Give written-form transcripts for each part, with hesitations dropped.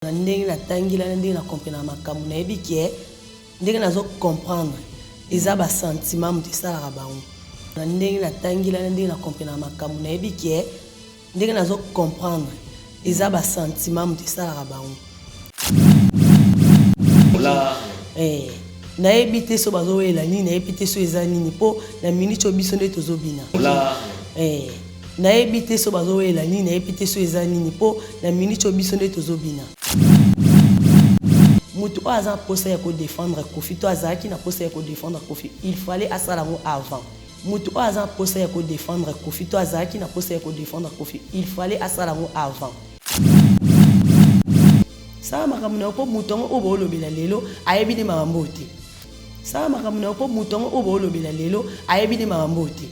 Na ndenge na tangila na ndenge na comprenaka makambo, nayebi ke ndenge nazo comprendre eza ba sentiment moto esalaka bango. Na ndenge na tangila na ndenge na comprenaka makambo, nayebi ke ndenge nazo comprendre eza ba sentiment moto esalaka bango. Eh, nayebi te so bazowela nini, nayebi te so eza nini, mpo na minute oyo biso nde tozobina. Eh, nayebi te so bazowela nini, nayebi te so eza nini, mpo na minute oyo biso nde tozobina. Moto oyo aza na mposa ya kodefendre Koffi to azalaki na mposa ya kodefendre Koffi, il fallait asala yango avant. Moto oyo aza na mposa ya kodefendre Koffi to azalaki na mposa ya kodefendre Koffi, il fallait asala yango avant. Sala makambo na yo mpo moto yango oyo boolobela lelo ayebi nde makambo oyo te. Sala makambo na yo mpo moto yango oyo boolobela lelo ayebi nde makambo oyo te.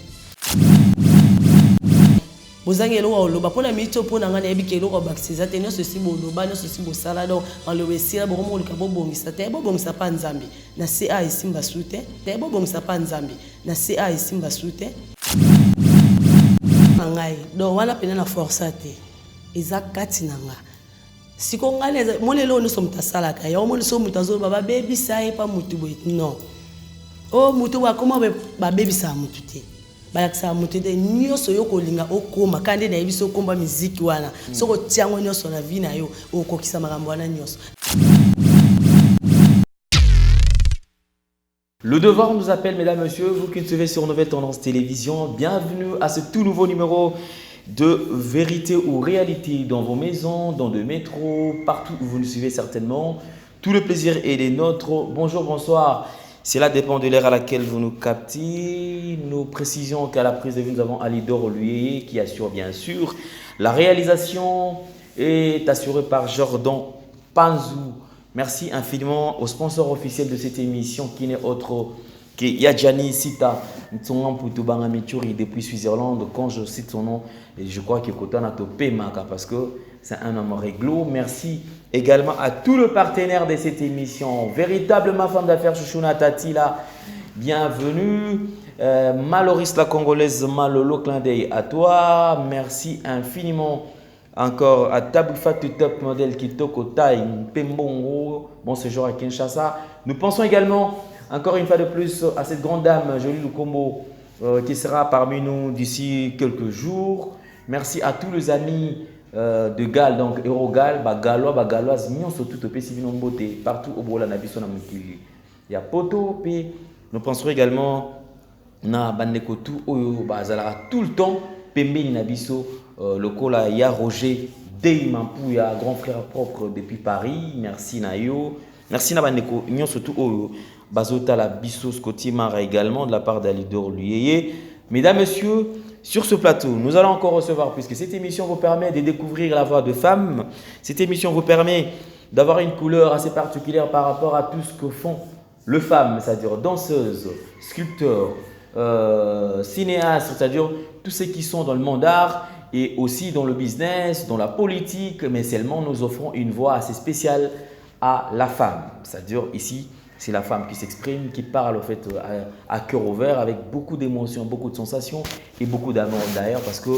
Bozangi eloko ya koloba mpo na minute oyo. Mpo na ngai, nayebi ke eloko ya kobakisa eza te. Nyonso esi boloba, nyonso esi bosala, donc maloba esila. Bokomi koluka bobongisa te, bobongisa mpa Nzambe na se a esimba su te te, bobongisa mpa Nzambe na se a esimba su te na ngai. Donc wana mpena na força te, eza kati na nga. Siko ngai moni eloko nyonso moto asalaka yango, moni so moto azoloba babebisa ye pa motu boye, non, o motu boye akoma, babebisaka motu te, balakisaka motu te. Nyonso yo kolinga okóma kaka nde nayebi so okomba miziki wana, soki otia yango nyonso na vie na yo, okokisa makambo wana nyonso. Le devoir nous appelle, mesdames, messieurs, vous qui nous suivez sur Nouvelle Tendance Télévision, bienvenue à ce tout nouveau numéro de Vérité ou Réalité dans vos maisons, dans le métro, partout où vous nous suivez certainement. Tout le plaisir est des nôtres. Bonjour, bonsoir. Cela dépend de l'heure à laquelle vous nous captez. Nous précisons qu'à la prise de vue, nous avons Alidor Luyeye qui assure bien sûr. La réalisation est assurée par Jordan Panzou. Merci infiniment au sponsor officiel de cette émission qui n'est autre que Yadjani Sita Ntsonga Mputu Banga Michuri depuis Switzerland. Quand je cite son nom, je crois que Kotana Topemaka parce que c'est un homme réglo. Merci également à tous les partenaires de cette émission. Véritablement femme d'affaires Chouchouna Tatila, bienvenue. Maloris la Congolaise, Malolo, clin d'œil à toi. Merci infiniment encore à Taboufa Top Model Kitoko Tai Pembongo. Bon séjour à Kinshasa. Nous pensons également, encore une fois de plus, à cette grande dame, Jolie Lukombo, qui sera parmi nous d'ici quelques jours. Merci à tous les amis de Galles, donc Eurogal, Bagalois, Bagaloise, nyonso tout au PC Mbote, partout au Bola na biso na mokili. Il y a Poto, puis nous penserons également na bandeko tout oyo bazalaka tout le temps pembeni na biso, lokola ya Roger Dey Mampuya, grand frère propre depuis Paris. Merci na yo. Merci na bandeko nyonso tout oyo bazotala biso. Scotty Mara également de la part d'Alidor Luyeye. Mesdames, Messieurs, sur ce plateau, nous allons encore recevoir, puisque cette émission vous permet de découvrir la voix de femmes, cette émission vous permet d'avoir une couleur assez particulière par rapport à tout ce que font les femmes, c'est-à-dire danseuses, sculpteurs, cinéastes, c'est-à-dire tous ceux qui sont dans le monde d'art et aussi dans le business, dans la politique, mais seulement nous offrons une voix assez spéciale à la femme. C'est-à-dire ici, c'est la femme qui s'exprime, qui parle en fait à cœur ouvert, avec beaucoup d'émotions, beaucoup de sensations et beaucoup d'amour d'ailleurs, parce que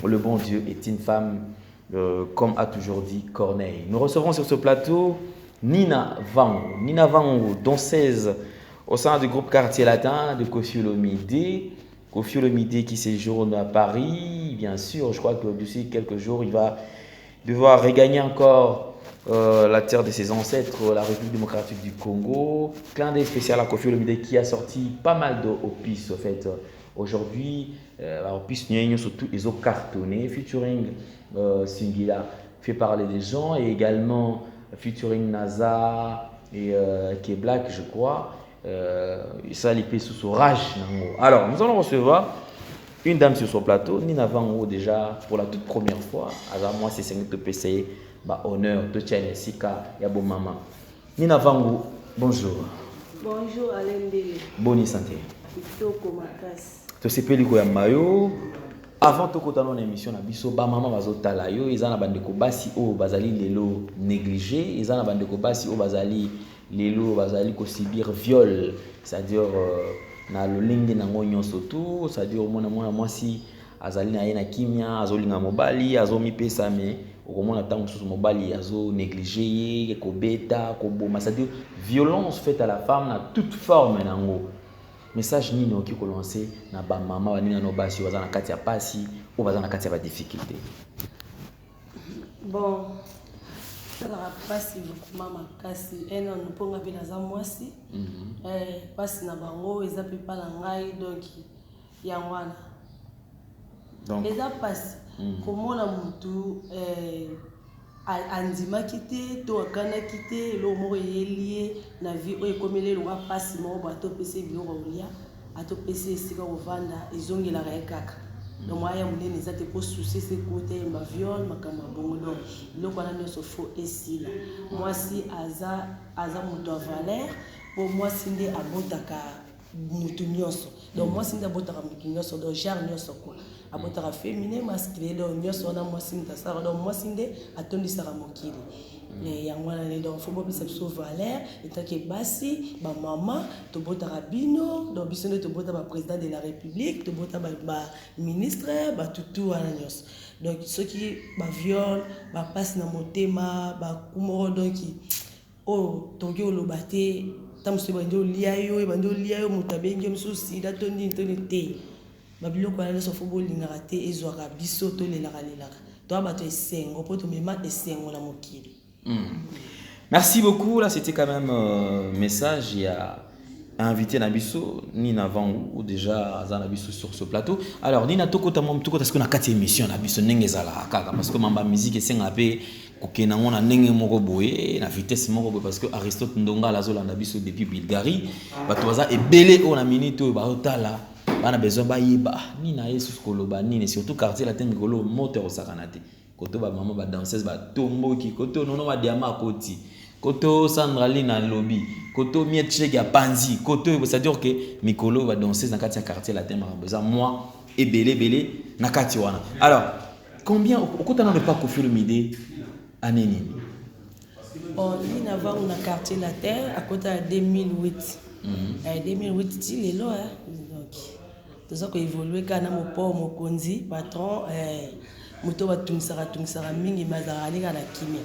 le bon Dieu est une femme, comme a toujours dit Corneille. Nous recevrons sur ce plateau Nina Vangu. Nina Vangu, danseuse au sein du groupe Quartier Latin de Koffi Olomide. Koffi Olomide qui séjourne à Paris, bien sûr, je crois que d'ici quelques jours, il va devoir regagner encore la terre de ses ancêtres, la République démocratique du Congo. Clin d'œil spécial à Koffi Olomide qui a sorti pas mal d'opus en fait. Aujourd'hui, opus surtout ils ont cartonné, featuring Singila fait parler des gens et également featuring Naza et K-Black, je crois. Ça les sous rage. Alors, nous allons recevoir une dame sur son plateau, Nina Vango, déjà pour la toute première fois. Alors, moi, c'est ce que PC, bah, honneur de Tchène, Sika, Yabo Mama. Nina Vango, bonjour. Bonjour, Alain Ndele. Bonne santé. Kitoko makasi. Tosepeli koyamba yo. Avant tokota na émission na biso, ba mama bazotala yo, eza na bandeko basi oyo bazali lelo négligé, eza na bandeko basi oyo bazali lelo bazali kosubir viol, c'est-à-dire na lolenge nango nyonso tout, c'est-à-dire omona mwana mwasi azali na ye na kimia, azolinga mobali, azomipesa, mais Okomona ntango mosusu mobali azo néglige ye, kobeta, koboma, c'est-à-dire violence faite à la femme na toute forme nango. Message nini okoki kolancer na bamama baninga no basi oyo baza na kati ya pasi, oyo baza na kati ya badifficulté? Bon, esalaka mpasi vraiment makasi enano, mpo nga mpe naza mwasi. Mpasi na bango eza mpe mpa na ngai, donc yango wana. Donc eza mpasi komona motu andimaki te to akanaki te, eloko moko eyeli ye na vie oyo ekomeli eloko mpasi moko boye, atopesi ye biloko ya kolia, atopesi ye esika kovanda, ezongelaka ye kaka. Donc moya monene eza te, mpo souci ese ekota ye, baviol, makambo ya bongo. Donc biloko wana nyonso faut esila. Mwasi aza moto ya valeur, mpo mwasi nde abotaka mutu nyonso. Donc mwasi nde abotaka mutu nyonso, donc genre nyonso quoi, abotaka féminin, masculin, donc nyonso wana mwasi moto asalaka. Donc mwasi nde atondisaka mokili. Yango wana nde donc faut bopesa biso valeur etake basi, bamama tobotaka bino. Donc biso nde tobota baprésident de la République, tobota baministre, batutu wana nyonso. Donc soki baviol, bapasi na motema, baku moko, donc oyo tokoki koloba te. Ta mosusu ebandi olia yo, ebandi olia yo, moto abengi yo mosusu sida to nini to nini te. Babiloko wana nyonso faut bolingaka te, ezwaka biso, tolelaka lelaka, toya bato esengo mpo tomema esengo na mokili. Merci beaucoup. Là, c'était quand même message. Il y a invité na biso Nina Vangu déjà aza na biso sur ce plateau. Alors Nina, tokota mwa tokota, parce que na kati émission na biso ndenge ezalaka kaka, parce que mamba musique esenga mpe kokende yango na ndenge moko boye, na vitesse moko boye, parce que Aristote Ndongala azolanda biso depuis Bulgarie. Bato baza ebele oyo na minute oyo bazotala, bana besoin bayeba nini ye susu koloba nini, surtout Quartier Latin. Mikolo moto akosakana te, koto bamama badanseuse batomboki, koto nono badiama akoti, koto Sandra Lina alobi, koto Miet Cheke apanzi koto. C'est-à-dire que mikolo badanseuse na kati ya Quartier Latin, makambo eza mwa ebele ebele na kati wana. Alors combien okota nano epa Koffi Olomide, année nini? Bon, Nina Vangu na Quartier Latin akota ya 2008. 2008 ti lelo, donc toza koévolue kaka na mopao mokonzi patron, moto batungisaka tungisaka mingi, me azalaka aleka na kimia.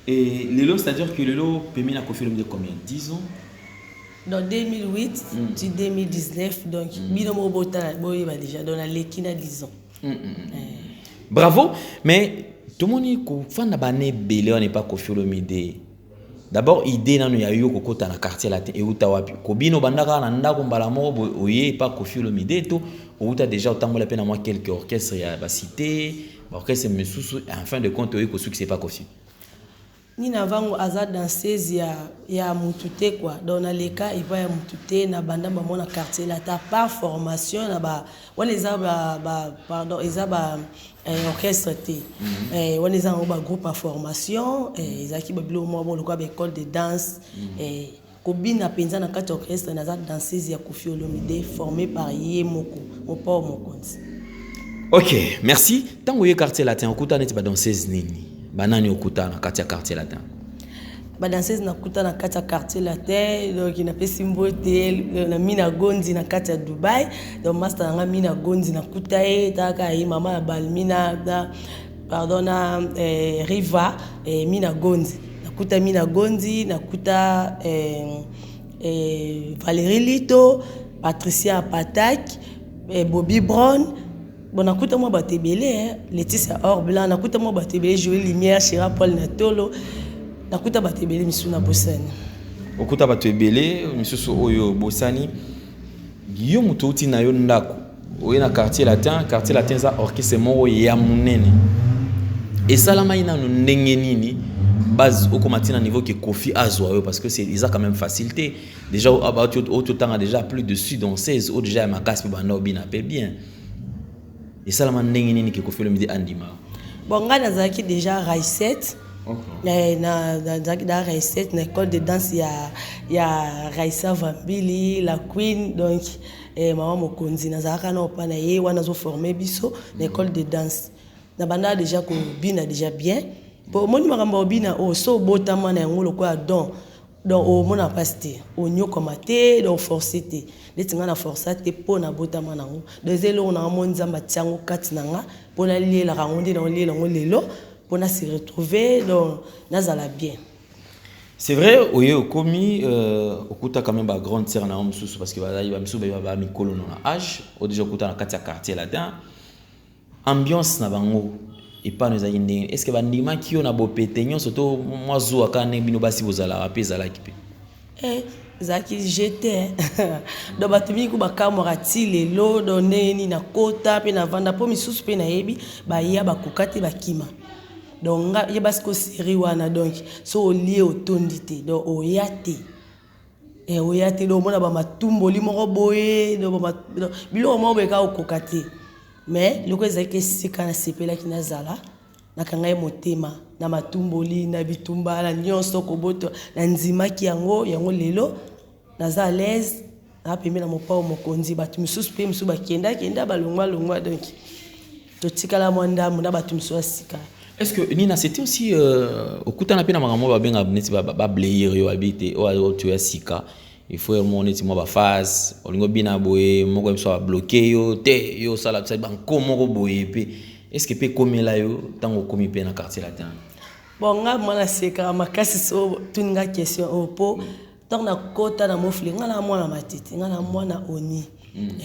Et lelo, c'est-à-dire que lelo pemi na Koffi Olomide combien, 10 ans? Donc 2008 ti 2019, donc bino moko botala, boyeba déjà, donc naleki na 10 ans. Bravo. Mais tomoni kofanda bana ebele wana epa Koffi Olomide. D'abord, idée nano ya yo kokota na Quartier Latin euta wapi? Kobino obanda kaka na ndako, mbala moko boye oye epa Koffi Olomide, to outa déjà otambola mpe na mwa quelque orchestre ya bacité, baorchestre misusu, en fin de compte oye kosukisa epa Koffi? Nina Vango aza danseuse ya mutu te quoi. Donc naleka epai ya mutu te, na banda bango na Quartier Latin par formation na ba wana eza ba, pardon, eza ba orchestre te. Wana eza yango bagroupe ya formation, ezalaki babiloko moko bo lokola baécole de danse. Kobina mpenza na kati ya orchestre, naza danseuse ya Koffi Olomide, formé par ye moko mopao mokonzi. Ok, merci. Ntango oye Quartier Latin, okuta neti badanseuse nini, banani okuta na kati ya Quartier Latin? Badanseuse nakuta na kati ya Quartier Latin, donc napesi mbote na Mina Gondi na kati ya Dubai. Donc master na nga Mina Gondi, nakuta ye talaka ye mama ya Balmi na, pardon, na Riva, Mina Gondi, nakuta Mina Gondi, nakuta Valérie Lito, Patricia Patak, Bobby Brown. Bon, nakuta mwa bato ebele, Laetitia Or Blanc, nakuta mwa bato ebele, Joel Lumière, Chira Paul na tolo, nakuta bato ebele misusu na bosani. Okuta bato ebele misusu oyo bosani. Yo moto outi na yo ndako, oye na Quartier Latin. Quartier Latin eza orchestre moko ya monene. Esalamaki nano ndenge nini base okoma ntina niveau ke Koffi azwa yo? Parce que c'est eza quand même facile te. Déjà oyo totanga déjà plus de six danseuse oyo déjà ya makasi mpe banda obina mpe bien. Esalama ndenge nini ke Koffi Olomide andima? Bon, ngai nazalaki déjà rail 7. Nazalaki da rail 7 na école de danse ya Raisa Vambili la Queen, donc mama mokonzi. Nazalaka na opa na ye wana azoforme biso na école de danse. Na banda déjà kobina déjà bien, po omoni makambo ya kobina oyo so obotama na yango lokola don. Donc omona mpasi te, onyokama te, donc force te. Neti ngai na força te mpo nabotama nango. Donc eza eloko nanga mo Nzambe atia yango kati na nga mpo nalielaka yango, nde naoliela yango lelo mpo na se retrouver, donc nazala bien. C'est vrai, oye okomi, okuta quand même ba grande sœur na yo mosusu, parce que bazali bamisusu bayeba bamikolo na âge oyo déjà okuta na kati ya Quartier Latin. Ambiance na bango epano ezalaki ndenge? Est ce que bandimaki yo na bopete nyonso to mwa zuwa kaka ndenge bino basi bozalaka mpe ezalaki mpe? Eh, ezalaki jete. Donc bato mingi ku bakamwaka ti lelo, donc ndenge nini nakota mpe navanda, mpo misusu mpe nayebi baya bakoka te, bakima. Donc nga yeba siko série wana, donc so olie otondi te, donc oya te. Eh, oya te. Donc omona bamatumboli moko boye, donc biloko moko boye kaka okoka te. Mais loko ezalaki esika nasepelaki, nazala nakanga ye motema na matumboli na bitumba na nyonso koboto, nandimaki yango. Yango lelo naza à l'aise, naa pembeni na mopao mokonzi. Bato misusu mpe mosusu bakendakenda, balongwalongwa, donc totikala mwa ndambo na bato misusu ya sika. Est ce que Nina, c'était aussi okutana mpe na makambo oyo babenga neti bablayer yo, babi te oyo oyo ya sika, il faut mo neti mwa baphase olingi obina boye, moko biso babloquer yo te, yo osala tosali banko moko boye mpe? Est ce que mpe ekomela yo ntango okomi mpe na Quartier Latin? Bon, nga mwana sekaka makasi so tuni nga question oyo, mpo ntango nakota na Mofle, nga na mwana Matete, nga na mwana oni.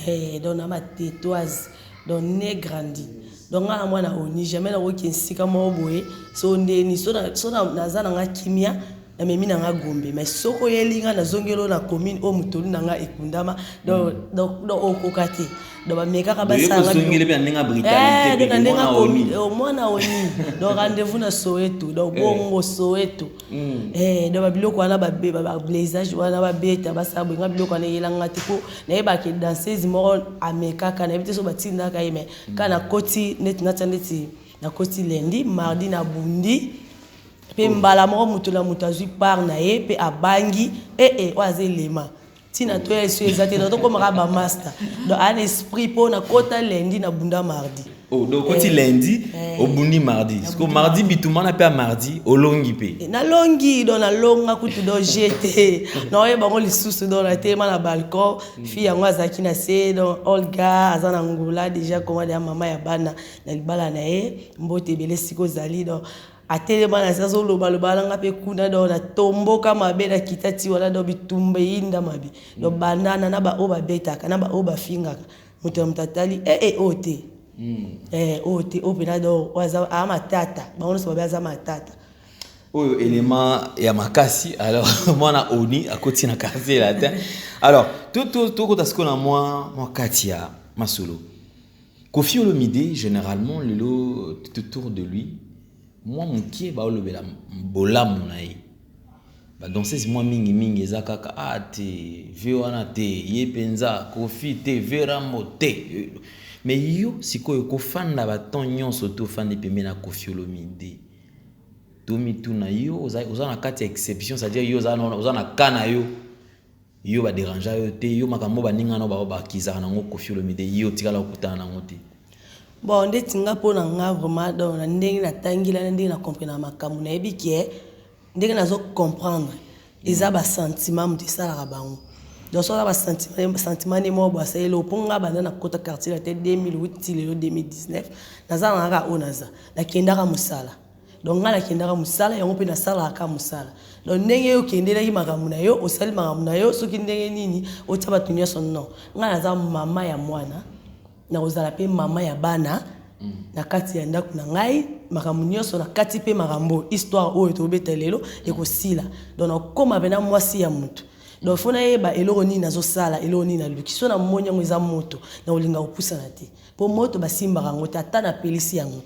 Eh, donc na matetoise, donc né grandi, donc nga na mwana oni, jamais nakoki esika moko boye. So ndeni so naza na nga kimia, namemi na nga gombe, mais soki oyeli nga, nazongeli oyo na commune oyo motolu na nga ekundama, donc okoka te. Donc bamekaka. Basalangozongeli mpe na ndenge ya brutalité. Na ndenge mwana oni, donc rendez-vous na Soweto, donc bongo Soweto. Donc babiloko wana, bablaisage wana, babeta, basala boye, nga biloko wana eyelanga te, mpo nayebaka danseuse moko amekaka, nayebi te so batindaka ye. Mais kaka nakoti, neti natia, neti nakoti lundi, mardi nabundi mpe mbala moko, moto na moto azwi part na ye mpe abangi ee oyo aza elema ntina toya eso eza te. Donc tokomaka bamaster, donc aa na esprit mpo nakota lundi, nabunda mardi. Oh, donc okoti lundi, obundi mardi, siko mardi bitumba na mpe ya mardi olongi mpe? Nalongi, donc nalonga kutu, donc jete naoyeba yango lisusu. Donc natelema na balcon, fille yango azalaki na se, donc Olga aza na Ngula déjà, koma deya mama ya bana na libala na ye, mbote ebele sika ozali. Donc atelema na se, azolobaloba nanga mpe kuna. Donc natomboka mabe, nakita ti wana, donc bitumba eyinda mabe. Donc bandana na baoyo babetaka na baoyo bafingaka, moto ya moto atali ee oyo te, oyo te, oyo mpena, donc oyo aza aa matata, bango nyonso babe aza matata. Oyo élément ya makasi. Alors mwana oni akoti na Quartier Latin. Alors tokota sikoyo na mwa kati ya masolo. Kofi Olomide, généralement lelo tout autour de lui mwa mokie baolobela bolamu na ye. Badanseuse mwa mingimingi eza kaka a te ve wana te, ye mpenza Kofi te, ve Rambo te. Mais yo sikoyo kofanda batemps nyonso te, ofandi pembeni na Kofi Olomide, tomituna, yo oza na kati ya exception, c'est-à-dire yo oza na ka na yo, yo badéranger yo te, yo makambo baninga no bao bakizaka nango Kofi Olomide, yo otikala kokutana nango te? Bon, ndeti nga, mpo na nga vraiment, donc na ndenge natangela, na ndenge na comprendre makambo, nayebi ke ndenge nazo comprendre eza basentiment moto esalaka bango. Donc so aza basentiment nde moko boye asaleli oyo, mpo nga banda nakota Quartier Latin 2008 ti lelo 2019, naza na kaka oyo naza, nakendaka mosala. Donc ngai nakendaka mosala yango mpe nasalaka kaka mosala. Donc ndenge yo okendelaki makambo na yo, osali makambo na yo, soki ndenge nini otia bato nyonso, non. Ngai naza mama ya mwana, nakozala mpe mama ya bana na kati ya ndako na ngai. Makambo nyonso na kati mpe makambo histoire oyo tobeta lelo ekosila. Donc nakóma mpena mwasi ya motu, donc faut nayeba eloko nini nazosala, eloko nini naluki. So namoni yango eza moto, nakolinga kopusana te, mpo moto basimbaka yango te. Ata napelisi yango,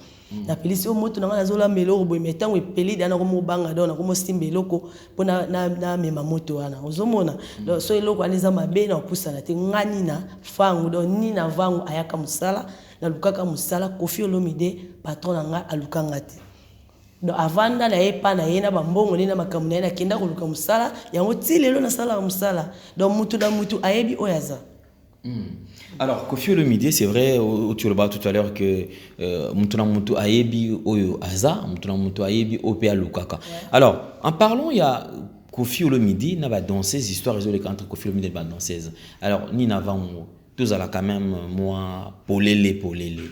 napelisi oyo moto na ngai, nazolamba eloko boye, mais ntango epeli da, nakomobanga, donc nakomosimba eloko mpo namema moto wana. Ozomona, donc so eloko wana eza mabe, nakopusana te. Nga Nina Fangu, donc Nina Vangu ayaka mosala, nalukaka mosala. Kofi Olomide patron na ngai, alukanga te. Donc avanda na ye pa na ye na bambongo nde na makambo na ye. Nakenda koluka mosala yango, ti lelo nasalaka mosala. Donc mutu na mutu ayebi oyo aza. Alors, Kofi Olomide, c'est vrai, tu le tout à l'heure que mutu na mutu ayebi oyo aza, mutu na mutu ayebi oyo pe alukaka. Alors, en parlant, il y a Koffi Olomide na ba danseuse, histoire ezoleka entre Koffi Olomide na ba danseuse. Alors Nina Vangu, tozala quand même mwa polele polele.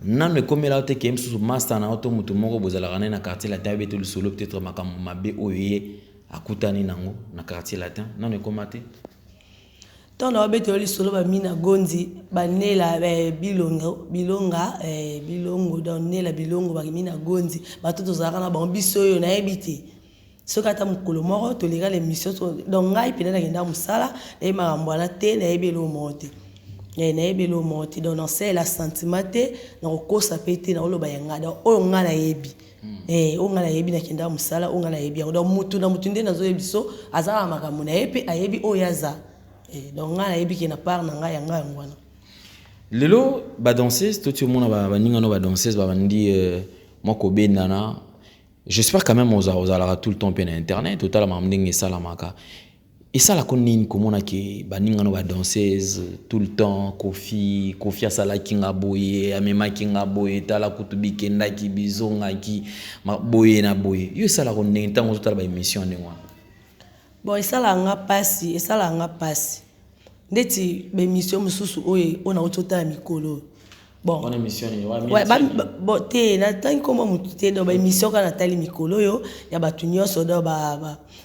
Nano ekomela yo te ke mosusu master na yo to moto moko bozalaka naye na Quartier Latin ayebi ete lisolo, peut-être makambo mabe oyo ye akutani nango na Quartier Latin? Nano ekoma te? Ntango na babetela lisolo, bamina gondi, banela bilongo, bilonga, bilongo, donc nela bilongo, bamina gondi, bato tozalaka na bango, biso oyo nayebi te soki ata mokolo moko toleka na émission. Donc ngai mpenza nakenda mosala, nayebi makambo wana te, nayebi eloko moko te, nayebi eloko moko te. Donc nasalela sentiment te, nakokosa mpe te, nakoloba ya ngai. Donc oyo ngai nayebi, oyo ngai nayebi, nakenda mosala, oyo ngai nayebi yango. Donc mutu na mutu nde nazoyebi so aza na makambo na ye mpe ayebi oyo aza. Donc ngai nayebi ke na part na ngai, ya ngai yango wana. Lelo badanseuse, toti omona baninga no badanseuse babandi mwa kobendana. J'espère quand même ozalaka tout le temps mpe na internet, otalamaka ndenge esalamaka. Esalaka nini komona ke baninga no badanseuse tout le temps Kofi, Kofi asalaki nga boye, amemaki nga boye, tala kutu bikendaki, bizongaki boye na boye? Yo esalaka ndenge ntango ozotala baémission ndenge wana? Bon, esalaka nga mpasi, esalaka nga mpasi ndeti baémission mosusu oyo oyo nauti otala mikolo. Bon, ouais, bon te, natangi kombo motu te. Donc baémission kaka natali mikolo oyo ya bato nyonso, donc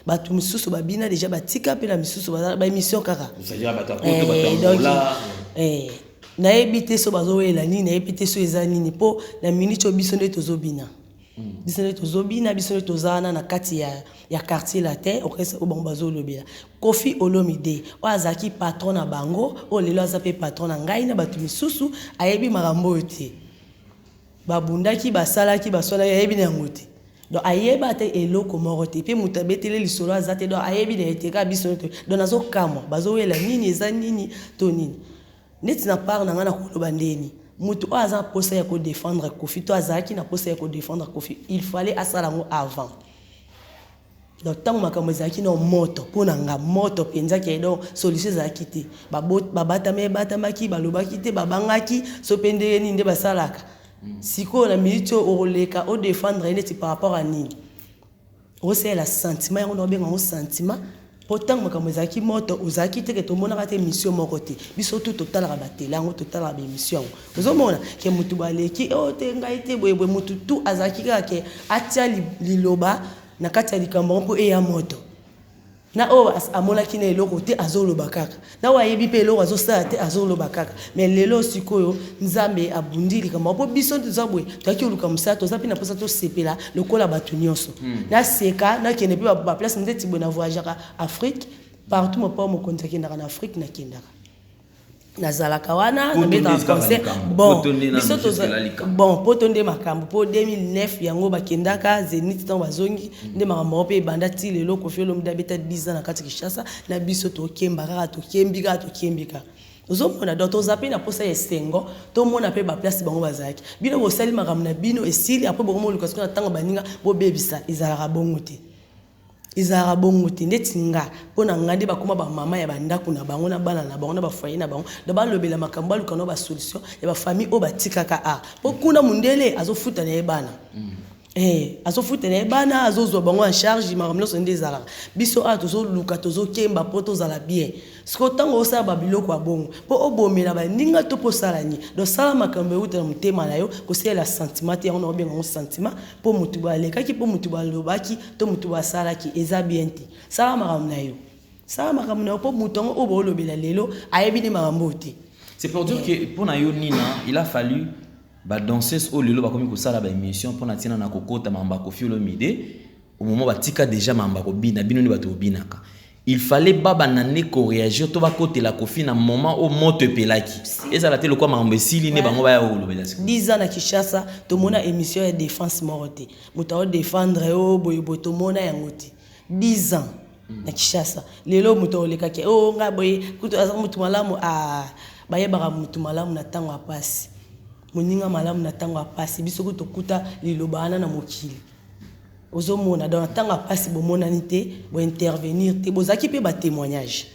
bato mosusu babina déjà, batika mpe na misusu baémission kaka. Donc nayebi te so bazowela nini, nayebi te so eza nini, mpo na minute oyo biso nde tozobina, biso nde tozobina, biso nde toza wana na kati ya Quartier Latin, orchestre oyo bango bazolobela. Kofi Olomide oyo azalaki patron na bango, oyo lelo aza mpe patron na ngai na bato misusu, ayebi makambo oyo te. Babundaki, basalaki, baswalaki, ayebi na yango te. Donc ayeba ata eloko moko te, mpe moto abeteli lisolo aza te. Donc ayebi na ye te, kaka biso. Donc nazokamwa, bazowela nini, eza nini to nini? Neti na part na ngai, na koloba ndeni moto oyo aza na posa ya kodéfendre Kofi to azalaki na posa ya kodéfendre Kofi, il fallait asala yango avant. Donc ntango makambo ezalaki na moto, mpo na nga moto mpenza ke donc solution ezalaki te, babatama, ebatamaki, balobaki te, babangaki so mpe ndenge nini nde basalaka. Sikoyo na minute oyo okoleka odéfendre ye neti par rapport à nini? Osalela sentiment, yango na obenga yango sentiment, mpo ntango makambo ezalaki moto, ozalaki te ke tomonaka te émission moko te. Biso tu totalaka batele yango, totalaka baémission yango, ozomona ke motu baleki oyo te, ngai te, boyeboye. Motu tu azalaki kaka ke atia liloba na kati ya likambo yango mpo eya moto. Na oyo amonaki na eloko te, azoloba kaka. Na oyo ayebi mpe eloko azosala te, azoloba kaka. Mais lelo sikoyo Nzambe abundi likambo, mpo biso toza boye, toyaki koluka mosala, toza mpe na mposa tosepela lokola bato nyonso. Naseka, nakende mpe baplace ndeti boye, na voyageaka Afrique partout. Mopao mokonzi akendaka na Afrique, nakendaka, nazalaka wana, nabetaka concert. Bon, biso bon, poto nde makambo, mpo 2009 yango bakendaka Zénith. Ntango bazongi nde makambo yango mpe ebanda ti lelo. Kofi Olomide abeta 10 ans na kati Kinshasa na biso, tokemba kaka, tokembi kaka, tokembi kaka, ozomona. Donc toza mpe na posa ya esengo, tomona mpe baplace bango bazalaki. Bino bosali makambo na bino, esili, après bokomoluka sikoyo na ntango baninga bobebisa. Ezalaka bongo te, ezalaka bongo te. Ndeti nga, mpo na nga nde bakóma bamama ya bandako na bango, na bana na bango, na bafoyer na bango. Donc balobela makambo, baluka no basolution ya bafamille oyo batikaka a, mpo kuna mondele azofuta na ye bana, azofuta na ye bana, azozwa bango en charge, makambo nyonso nde ezalaka. Biso awa tozoluka, tozokemba mpo tozala bien. Sikoyo ntango osala babiloko ya bongo mpo obomela baninga to mpo osala nini? Donc sala makambo euta na motema na yo, kosalela sentiment te. Yango na obenga yango sentiment, mpo motu balekaki, mpo motu balobaki to motu basalaki, eza bien te. Sala makambo na yo, sala makambo na yo, mpo motu yango oyo boolobela lelo ayebi nde makambo oyo te. C'est pour dire que mpo na yo Nina, il a fallu badanseuse oyo lelo bakomi kosala baémission mpo na ntina na kokota makambo ya Kofi Olomide au moment batika déjà makambo ya kobina, bino nde bato bobinaka, il fallait babanda nde koréagir to bakotela Kofi na moment oyo moto epelaki. Ezala te lokwa makambo esili nde bango baya kolobela sikoyo. 10 ans na Kinshasa, tomona émission ya défense moko te, moto aodéfendre oyo boyeboye, tomona yango te. 10 ans na Kinshasa, lelo moto aolekaki oyo ngai boye kutu aza motu malamu. Bayebaka motu malamu na ntango ya pasi, moninga malamu na ntango ya pasi. Biso kutu tokuta liloba wana na mokili, ozomona. Donc na ntango ya pasi bomonani te, bointervenir te, bozalaki mpe batémoignage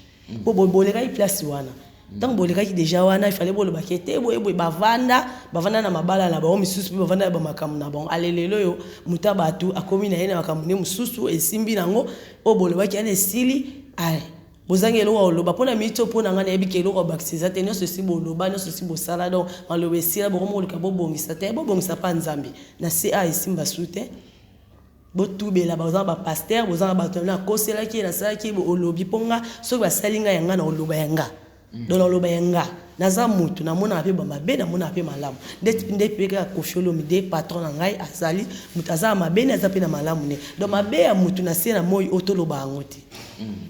mpo bolekaki place wana. Ntango bolekaki deja wana, ifale bolobaki ete boye boye. Bavanda, bavanda na mabala na bango misusu, mpe bavanda na bamakambo na bango. Ale lelo oyo moto ya bato akomi na ye na makambo nde mosusu esimbi nango. Oyo bolobaki wana esili. Ale bozangi eloko ya koloba mpona miniti oyo. Mpo na ngai, nayebi ke eloko ya bakisi eza te. Nyonso esi boloba, nyonso esi bosala. Donc maloba esila, bokomi koluka bobongisa te. Bobongisa mpa Nzambe na se a esimba su te. Botubela, boza na bapasteur, boza na bato. Nakoselaki ye, nasalaki ye. Olobi mpo nga soki basali ngai ya nga, na koloba ya nga. Donc naloba ya nga, naza motu, namonaka mpe bamabe, namonaka mpe malamu. Nde mpe kaka Koffi Olomide, patron na ngai, azali moto aza na mabe ne, aza mpe na malamu ne. Donc mabe ya motu na se na moi oyo, toloba yango te.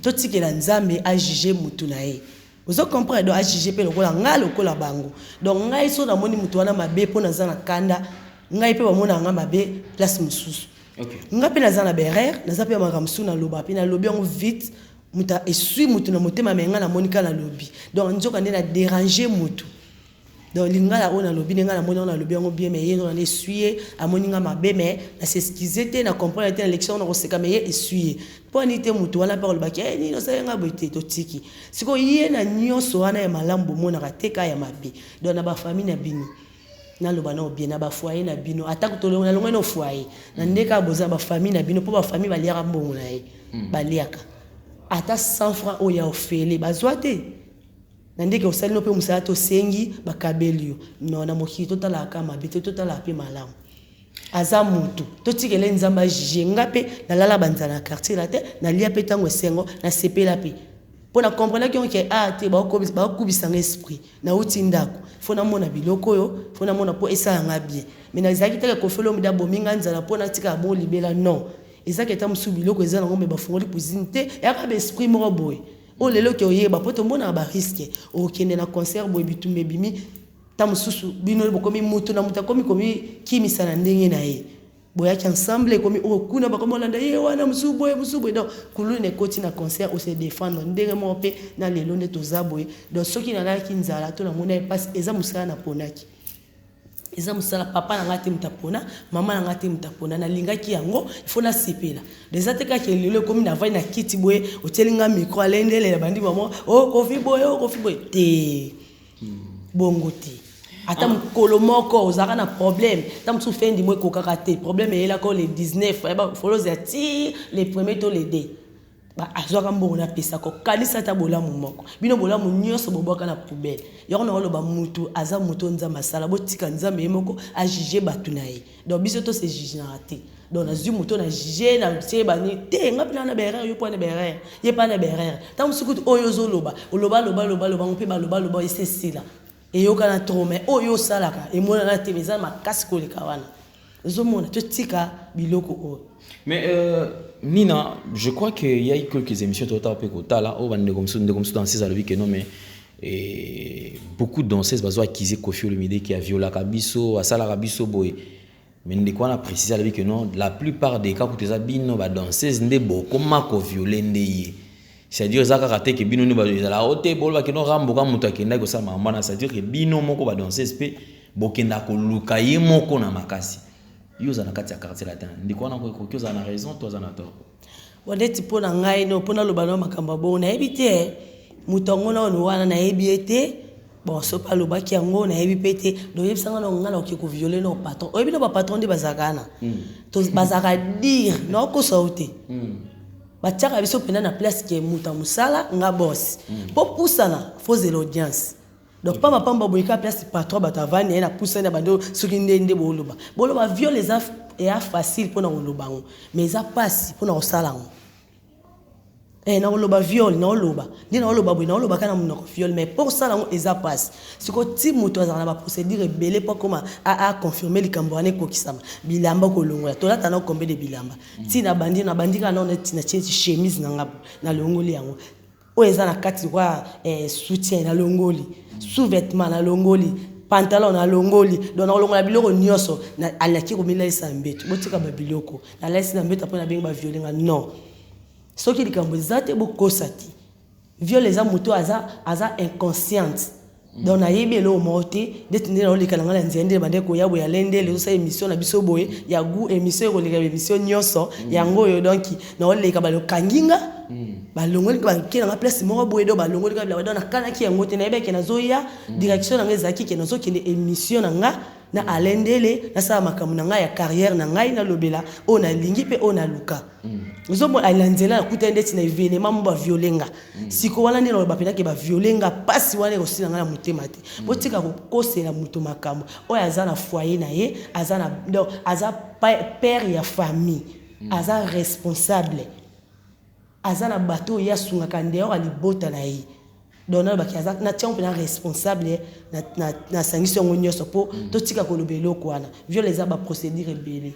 Totikela Nzambe ajuge motu na ye. Ozo comprendre? Donc ajuge mpe lokola ngai, lokola bango. Donc ngai so namoni motu wana mabe mpo naza na kanda, ngai mpe bamonaka ngai mabe place mosusu. Ngai mpe naza na baerreur, naza mpe ya makambo mosusu naloba mpe nalobi yango vite, moto esui motu na motema. Me ngai namoni kaka nalobi, donc nzoka nde na dérange motu. Donc lingala oyo nalobi, nde ngai namoni yango, nalobi yango bien, mais ye nzoka nde esui ye, amoni ngai mabe. Mais na s'excuse te, na comprendre te, na lection na koseka, mais ye esui ye. Mpo ani te motu wana mpe alobaki: "E nini osali ngai boye te?" Totiki sikoyo ye na nyonso wana ya malamu, bomonaka te ka ya mabe. Donc na bafamille na bino, naloba nao bien, na bafoyer na bino, ata nalongoi na foyer na nde kaka boza bafamille na bino, mpo bafamille baliaka mbongo na ye, baliaka ata 100 franc oyo ya ofele bazwa te. Na ndenge osali no mpe mosala, tosengi bakabeli yo. Non, na mokili totalaka mabe te, totalaka mpe malamu. Aza motu, totikele Nzambe ajuge. Nga mpe nalala banzala na quartier la te, nalia mpe ntango esengo, nasepela mpe mpo na comprenaki ke a te bakubisanga esprit. Nauti ndako, fo namona biloko oyo, fo namona mpo esalanga bien. Mais nazalaki teke Koffi Olomide abomi nga nzala mpo natikala bongo libela. Non, ezaki ata mosusu biloko eza nango, me bafungoli cuisine te. Eyaka baesprit moko boye oyo lelo ke oyeba mpo tomonaka barisque. Okende na concert boye, bitumba ebimi, ta mosusu bino bokomi mutu na moto akomi komikimisa na ndenge na ye. Boyaki ensemble, ekomi oyo kuna bakomi olanda ye wana, mosusu boye, mosusu boye. Donc kuluna ekoti na concert, ose défendre ndenge moko mpe na lelo nde toza boye. Donc soki nalalaki nzala to namoni ye mpasi, eza mosala naponaki, eza mosala papa na ngai te moto apona, mama na ngai te moto apona. Nalingaki yango, ifo nasepela. Eza te kaka lelo ekomi navai na kiti boye, otieli nga micro, alendelela bandi bamo o Koffi boye, o Koffi boye te, bongo te. Ata mokolo moko ozalaka na problème, ta mosusu fin du mois ekokaka te, problème eyelaka le 19, folozi ya ti le premier to le 2, azwaka mbongo, napesaka. Okanisi ata bolamu moko? Bino bolamu nyonso bobwaka na poubelle. Yango na oloba, mutu aza motu oyo Nzambe asala. Botika Nzambe ye moko ajuge bato na ye. Donc biso tose jugenaka te. Donc nazwi moto na juge na tie bani te. Nga mpe na baerreur, yo mpo na baerreur, ye mpa na baerreur. Ntango mosusu kutu oyo ozoloba, oloba loba loba loba ngo mpe baloba loba, ese esila, eyokana trop. Mais oyo osalaka emonana te, eza makasi koleka wana. Ozomona, totika biloko oyo. Mais Nina, je crois qu'il y a eu quelques émissions totala mpe kotala oyo bandeko mosusu, ndeko mosusu danseuse alobi ke non, mais et beaucoup de danseuses bazo accuser Koffi Olomide ki aviolaka biso, asalaka biso boye. Mais ndeko wana précise, alobi ke non, la plupart des cas kutu eza bino badanseuse nde bokoma koviole nde ye. C'est-à-dire eza kaka te ke bino nde ezalaka o te, bolobaki no ramboka moto akendaki kosala makambo wana. C'est-à-dire ke bino moko badanseuse mpe bokenda koluka ye moko na makasi. Yo oza na kati ya Quartier Latin, ndeko wana koki ozala na raison to aza na tort? Bon, neti mpo na ngai, no, mpo naloba no makambo ya bongo, nayebi te moto yango nano wana, nayebi ye te. Bon, soki alobaki yango, nayebi mpe te. Donc oyebisanga no ngai nakoki koviole no patron? Oyebi no bapatron nde bazalaka wana, bazalaka dire naokosa yo te. Batiaka biso mpenza na place ke moto ya mosala, nga boss, mpo pusana fozela audience. Donc pamba pamba boye kaka place patron, bato avandi ye na pusani na bando. Soki nde nde boloba, boloba viol eza eya facile mpona koloba yango, mais eza mpasi mpona kosala yango. Na koloba viol, naoloba nde naoloba boye, naoloba kaka na monoko viol, mais mpo kosala yango eza mpasi. Sikoyo ti moto azala na baprocédure ebele mpo akoma aconfirme likambo wana, ekokisama. Bilamba kolongola, tolata na combien de bilamba? Ti na bandi, na bandi kaka nao neti natie chemise na nga, nalongoli yango oyo eza na kati kwa soutien, nalongoli sous-vêtement, nalongoli pantalon, nalongoli. Donc nakolongola biloko nyonso, alaki komilalisa na mbeto. Botika babiloko nalalisi na mbeto mpo nabengi baviole nga. Non, soki likambo eza te, bokosa te. Viol eza moto aza inconsciente. Donc nayebi eloko moko te. Ndeti nde naoleka na ngai na nzela, nde bande koya boye, alendele ezosala émission na biso boye ya goût, émission ekoleka émission nyonso yango oyo. Donc naoleka, balokangi nga, balongoli, bake nanga place moko boye. Donc balongoli nga bilamba. Donc nakanaki yango te. Nayebaki nazoya, direction na ngai ezalaki ke nazokende émission na nga na alendele, nasala makambo na ngai ya carrière na ngai, nalobela oyo nalingi mpe oyo naluka. Ozomona na nzela, nakutani ndeti na événement mo, baviole nga. Siko wana nde naloba mpenake baviole nga, mpasi wana ekosila ngai na motema te. Botika kokosela moto makambo oyo aza na foyer na ye, aza na, donc aza père ya famille, aza responsable, aza na bato oyo ye asungaka ndeyoko ya libota na ye. Donc nalobaki aza natiango mpena responsable, nasangisi yango nyonso mpo totika koloba eloko wana. Viol eza baprocédure ebele,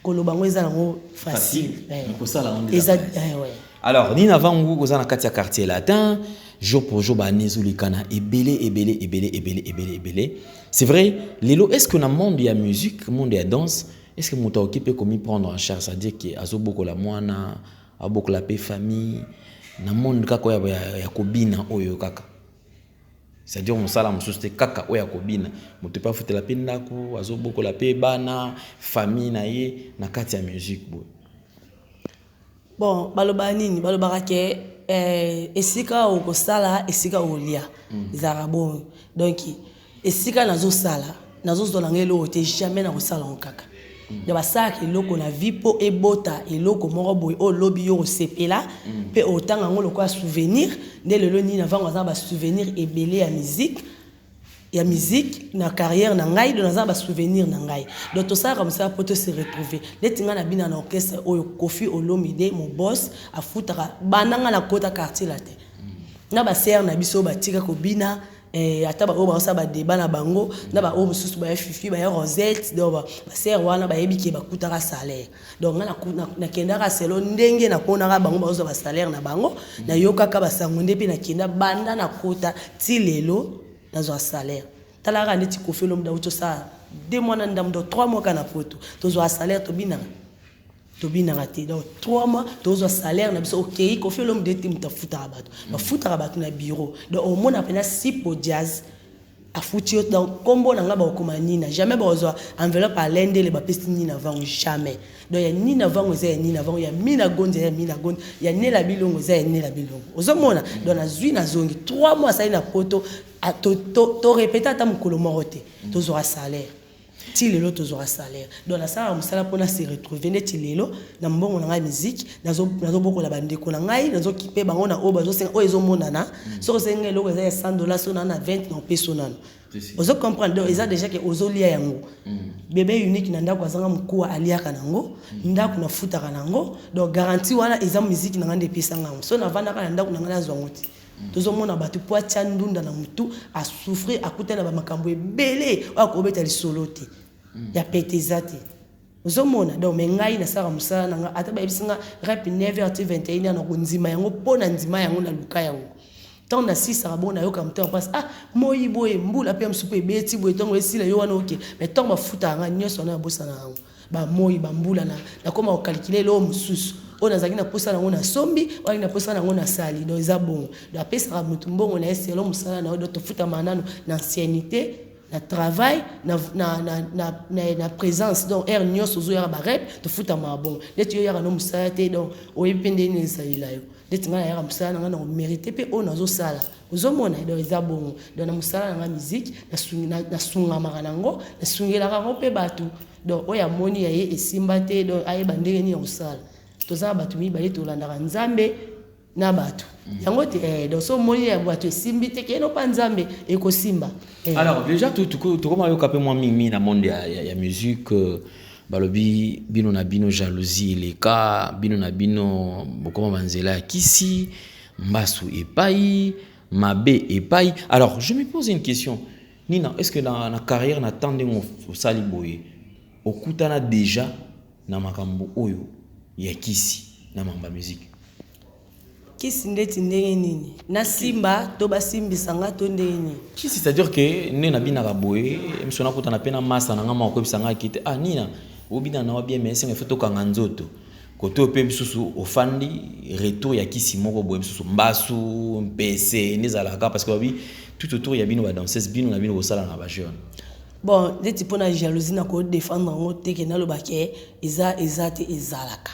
koloba yango eza nango facile. Kosala yango nde eza eza. Ouais. Alors Nina Vangu, oza na kati ya Quartier Latin, jour pour jour baannée ezolekana ebele, ebele, ebele, ebele, ebele, ebele. C'est vrai, lelo, est ce que na monde ya musique, monde ya danse, est ce que moto akoki mpe komi prendre en charge, c'est à dire ke azobokola mwana, abokola mpe famille na monde kaka oyo ya kobina oyo kaka, c'est-à-dire mosala mosusu te, kaka oyo ya kobina, moto mpe afutela mpe ndako, azobokola mpe bana, famille na ye na kati ya musique boye? Bon, balobaka nini? Balobaka ke esika okosala, esika olia, ezalaka bongo. Donc esika nazosala, nazozwa nanga eloko te, jamais nakosala yango kaka. Donc basalaka eloko na vie mpo ebota eloko moko boye oyo lobi yo kosepela mpe otanga yango lokola souvenir. Nde lelo nini avango aza na basouvenir ebele ya musique na carrière na ngai. Donc naza na basouvenir na ngai. Donc tosalaka mosala mpo to se retrouver. Neti ngai nabina na orchestre oyo Kofi Olomide, mo boss, afutaka. Banda ngai nakota Quartier Latin na basere na biso oyo batika kobina, ata baoyo baosala badeba na bango, na baoyo mosusu baya Fifi, baya Rosette. Donc basere wana bayebi ke bakutaka salaire. Donc ngai nakendaka selo ndenge nakonaka bango bazozwa basalaire na bango, nayokaka basango nde mpe nakenda. Banda nakota ti lelo, nazwa salaire. Talaka neti Kofi Olomide auti osala 2 mois na ndambo, donc 3 mois kaka na Poto. Tozwa salaire, tobinaka, tobinaka te. Donc 3 mois tozwa salaire na biso. Okei, Kofi Olomide te moto afutaka bato, bafutaka bato na bureau. Donc omona mpena Sipo Jazz afuti yo. Donc nkombo na ngai bakokoma Nina, jamais bakozwa enveloppe alendele bapesi Nina Vango, jamais. Donc ya Nina Vango eza ya Nina Vango, ya Mina Gondi eza ya Mina Gondi, ya Nela Bilongo eza ya Nela Bilongo. Ozomona, donc nazwi, nazongi 3 mois asali na Poto, torépéter ata mokolo moko te, tozwaka salaire. Ti lelo tozwaka salaire. Donc nasalaka mosala mpona se retrouver. Neti lelo na mbongo na ngai musique, nazobokola bandeko na ngai, nazokipe bango na oyo bazosenga, oyo ezomonana. Soki osenga eloko eza ya 100 $, so na 20 na opeso nano. Ozo comprendre? Donc eza déjà ke ozolia yango. Bébé unique na ndako azanga mokuwa, aliaka nango ndako, nafutaka nango. Donc garantie wana eza musique na ngai nde epesanga yango. So navandaka na ndako na ngai, nazwa yango te. Tozomona bato po atia ndunda na motu, asouffrir, akutana na bamakambo ebele oyo akobeta lisolo te, ya pete eza te. Ozomona? Donc me ngai nasalaka mosala na ngai. Ata bayebisi nga rep 9 h ti 21 h, na kondima yango mpo na ndima yango, naluka yango. Ntango nasisaka bongo, nayoka motema mpasi. Ah, moi boye, mbula mpe mosusu ebeti boye, ntango esila yo wana oke. Mais ntango bafutaka ngai nyonso wana, nabosana yango, bamoi, bambula. Nakóma kocalculer eloko mosusu oyo nazalaki na posa nango, nasombi oyo na posa nango, nasali. Donc eza bongo. Donc apesaka motu mbongo na ye selo mosala na yo. Donc tofutama nano na ancienneté na travail, na présence. Donc heure nyonso ozoyaka barep, tofutamaka bongo. Neti yo oyaka no mosala te, donc oyebi mpe ndenge nini ezalela yo. Neti ngai nayaka mosala na ngai, na komérite mpe oyo nazosala. Ozomona? Donc eza bongo. Donc na mosala na ngai musique, nasungamaka nango, nasungelaka yango mpe bato. Donc oyo amoni ya ye esimba te, donc ayeba ndenge nini ya kosala. Toza na bato mibale, tolandaka Nzambe na bato yango te. Donc so omoni ya bato esimbi te, kende mpa Nzambe, ekosimba. Alors déjà tokoma yoka mpe mwa mingi na monde ya musique, balobi bino na bino jalousie eleka bino na bino, bokoma banzela ya kisi, mbasu epai mabe epai. Alors je me pose une question, Nina: est ce que na carrière na temps ndenge osali boye, okutana déjà na makambo oyo ya kisi na mambo ya musique? Kisi ndeti ndenge nini? Nasimba to basimbisa nga to ndenge nini? Kisi, c'est-à-dire ke nde nabinaka boye, miso nakutana mpe na masa na nga moko, koyebisa nga ke te: "Ah Nina, obina na wa bien, mais esenga ifo tokanga nzoto kote oyo." Mpe misusu ofandi retour ya kisi moko boye, misusu mbasu, mpese, nde ezalaka, parce que babi Tout autour ya bino badanseuse, bino na bino kosala na bajeune. Bon, neti mpona jalousie, na kodéfendre yango te, ke naloba ke eza te, ezalaka.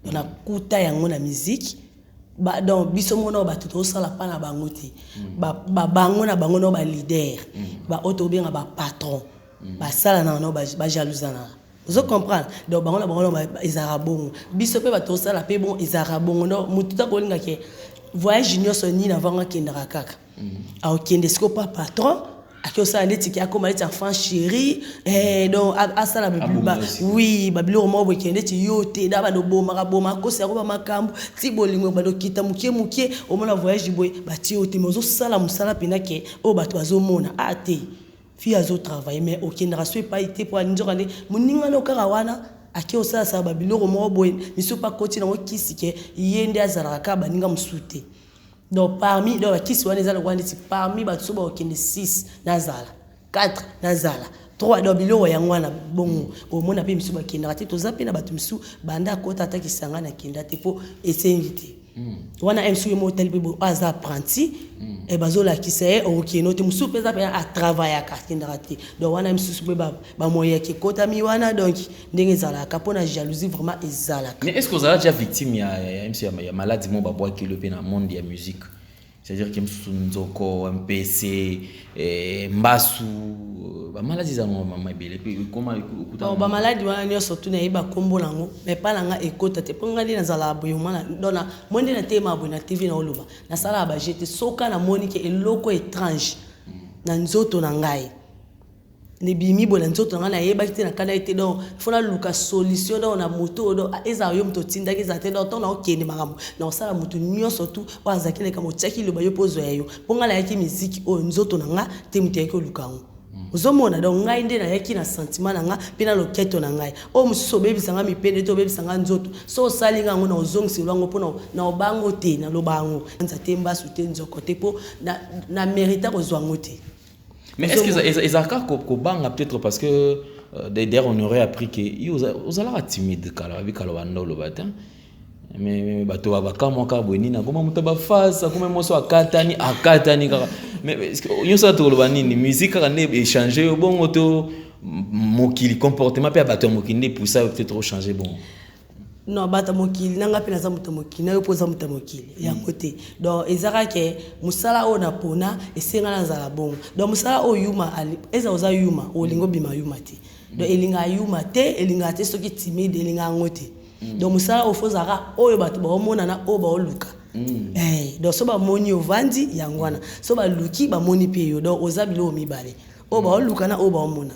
Donc nakuta yango na musique. Donc biso mona oyo bato tozosala mpa na bango te, bango na bango nao baleader, baoyo tobenga bapatron, basala na nao bajalousana, ozo comprendre? Donc bango na bango nao ezalaka bongo, biso mpe bato tosala mpe bongo, ezalaka bongo. Donc motu ta kolinga ke voyage nyonso nini avango akendaka kaka, akokende sikoyo pa patron, ake osala neti ke akóma neti enfant chéri. Donc asala oui, babiloko moko boye, kende neti yo te da bando obomaka boma, akosa yango bamakambo ti bolingo bando okita moke moke. Omona voyage boye, batie yo te, mais ozosala mosala mpena ke oyo bato bazomona a te, fille azotravaille, mais okendaka so epai te, mpo nzoka nde moningano kaka wana ake osalasala babiloko moko boye, misu mpe akoti nango kisi ke ye nde azalaka kaka, baninga mosusu te. Donc parmi, donc bakisi wana eza lokola neti parmi bato so bakokende 6, nazala 4, nazala 3. Donc biloko yango wana bongo, omona mpe misu bakendaka te. Toza mpe na bato misu banda akota ata kisanga, nakenda te, mpo esengi te. Wana msu ye mo otali mpe boye, aza apprenti, bazolakisa ye, okokende te. Mosusu mpe eza mpe atravaillaka, akendaka te. Donc wana misusu mpe bamoyaki ekotami wana. Donc ndenge ezalaka mpona jalousie, vraiment ezalaka. Mais est ce que ozala déjà victime ya mc ya maladie mo babwakeli mpe na monde ya musique, c'est-à-dire ke mosusu nzoko, mpc, mbasu, bamaladi eza mama ebele mpe ekoma? Bamaladi wana nyonso tu nayeba nkombo nango, mais mpa na nga ekota te, mpo nga nde nazalaka boye omana. Donc mo nde nateyema boye na TV, na oloba nasalaka baje te. Soka namoni ke eloko étrange na nzoto na ngai nebimi boye na nzoto na ngai, nayebaki te, nakanda ye te. Donc faut naluka solution. Donc na moto oyo, donc ezala yo moto otindaki, ezala te. Donc ntango naokende makambo na kosala, moto nyonso tu oyo azalaki na likambo otiaki liloba yo mpo ozwa ya yo, mpo ngai nayaki miziki oyo nzoto na nga te, moto ayaki oluka yango, ozomona. Donc ngai nde nayaki na sentiment na nga mpe na loketo na ngai. Oyo mosusu obebisa nga mipende te, obebisa nga nzoto, so osali nga yango na ozongiselo yango, mpo na obango te, naloba yango nza te, mbasu te, nzoko te, mpo na mérite kozwa yango te. Mais est-ce que ezalaka kobanga? Peut-être parce que d'ailleurs on aurait appris que yo ozalaka timide kala, babi kala banda oloba te, mais bato bakamwaka boye, nini akoma moto bafase, akoma moso, akatani akatani kaka. Mais nyonso ata tokoloba nini, musique kaka nde échange yo bongo to mokili, comportement mpe ya bato ya mokili nde epusa yo peut-être ochange bongo? Non, bato ya mokili nanga mpe naza moto ya mokili na yo mpo oza moto ya mokili yango te. Donc eza kaka mosala oyo napona, esenga nazala bongo. Donc mosala oyo yuma eza, oza yuma, olingi obima yuma te. Donc elingaka yuma te, elingaka te soki timide, elingaka yango te. Donc mosala oyo faut ozalaka oyo bato baomonana, oyo baoluka. Donc so bamoni ovandi yango wana, so baluki bamoni mpe yo. Donc oza biloko mibale, oyo baoluka na oyo baomona.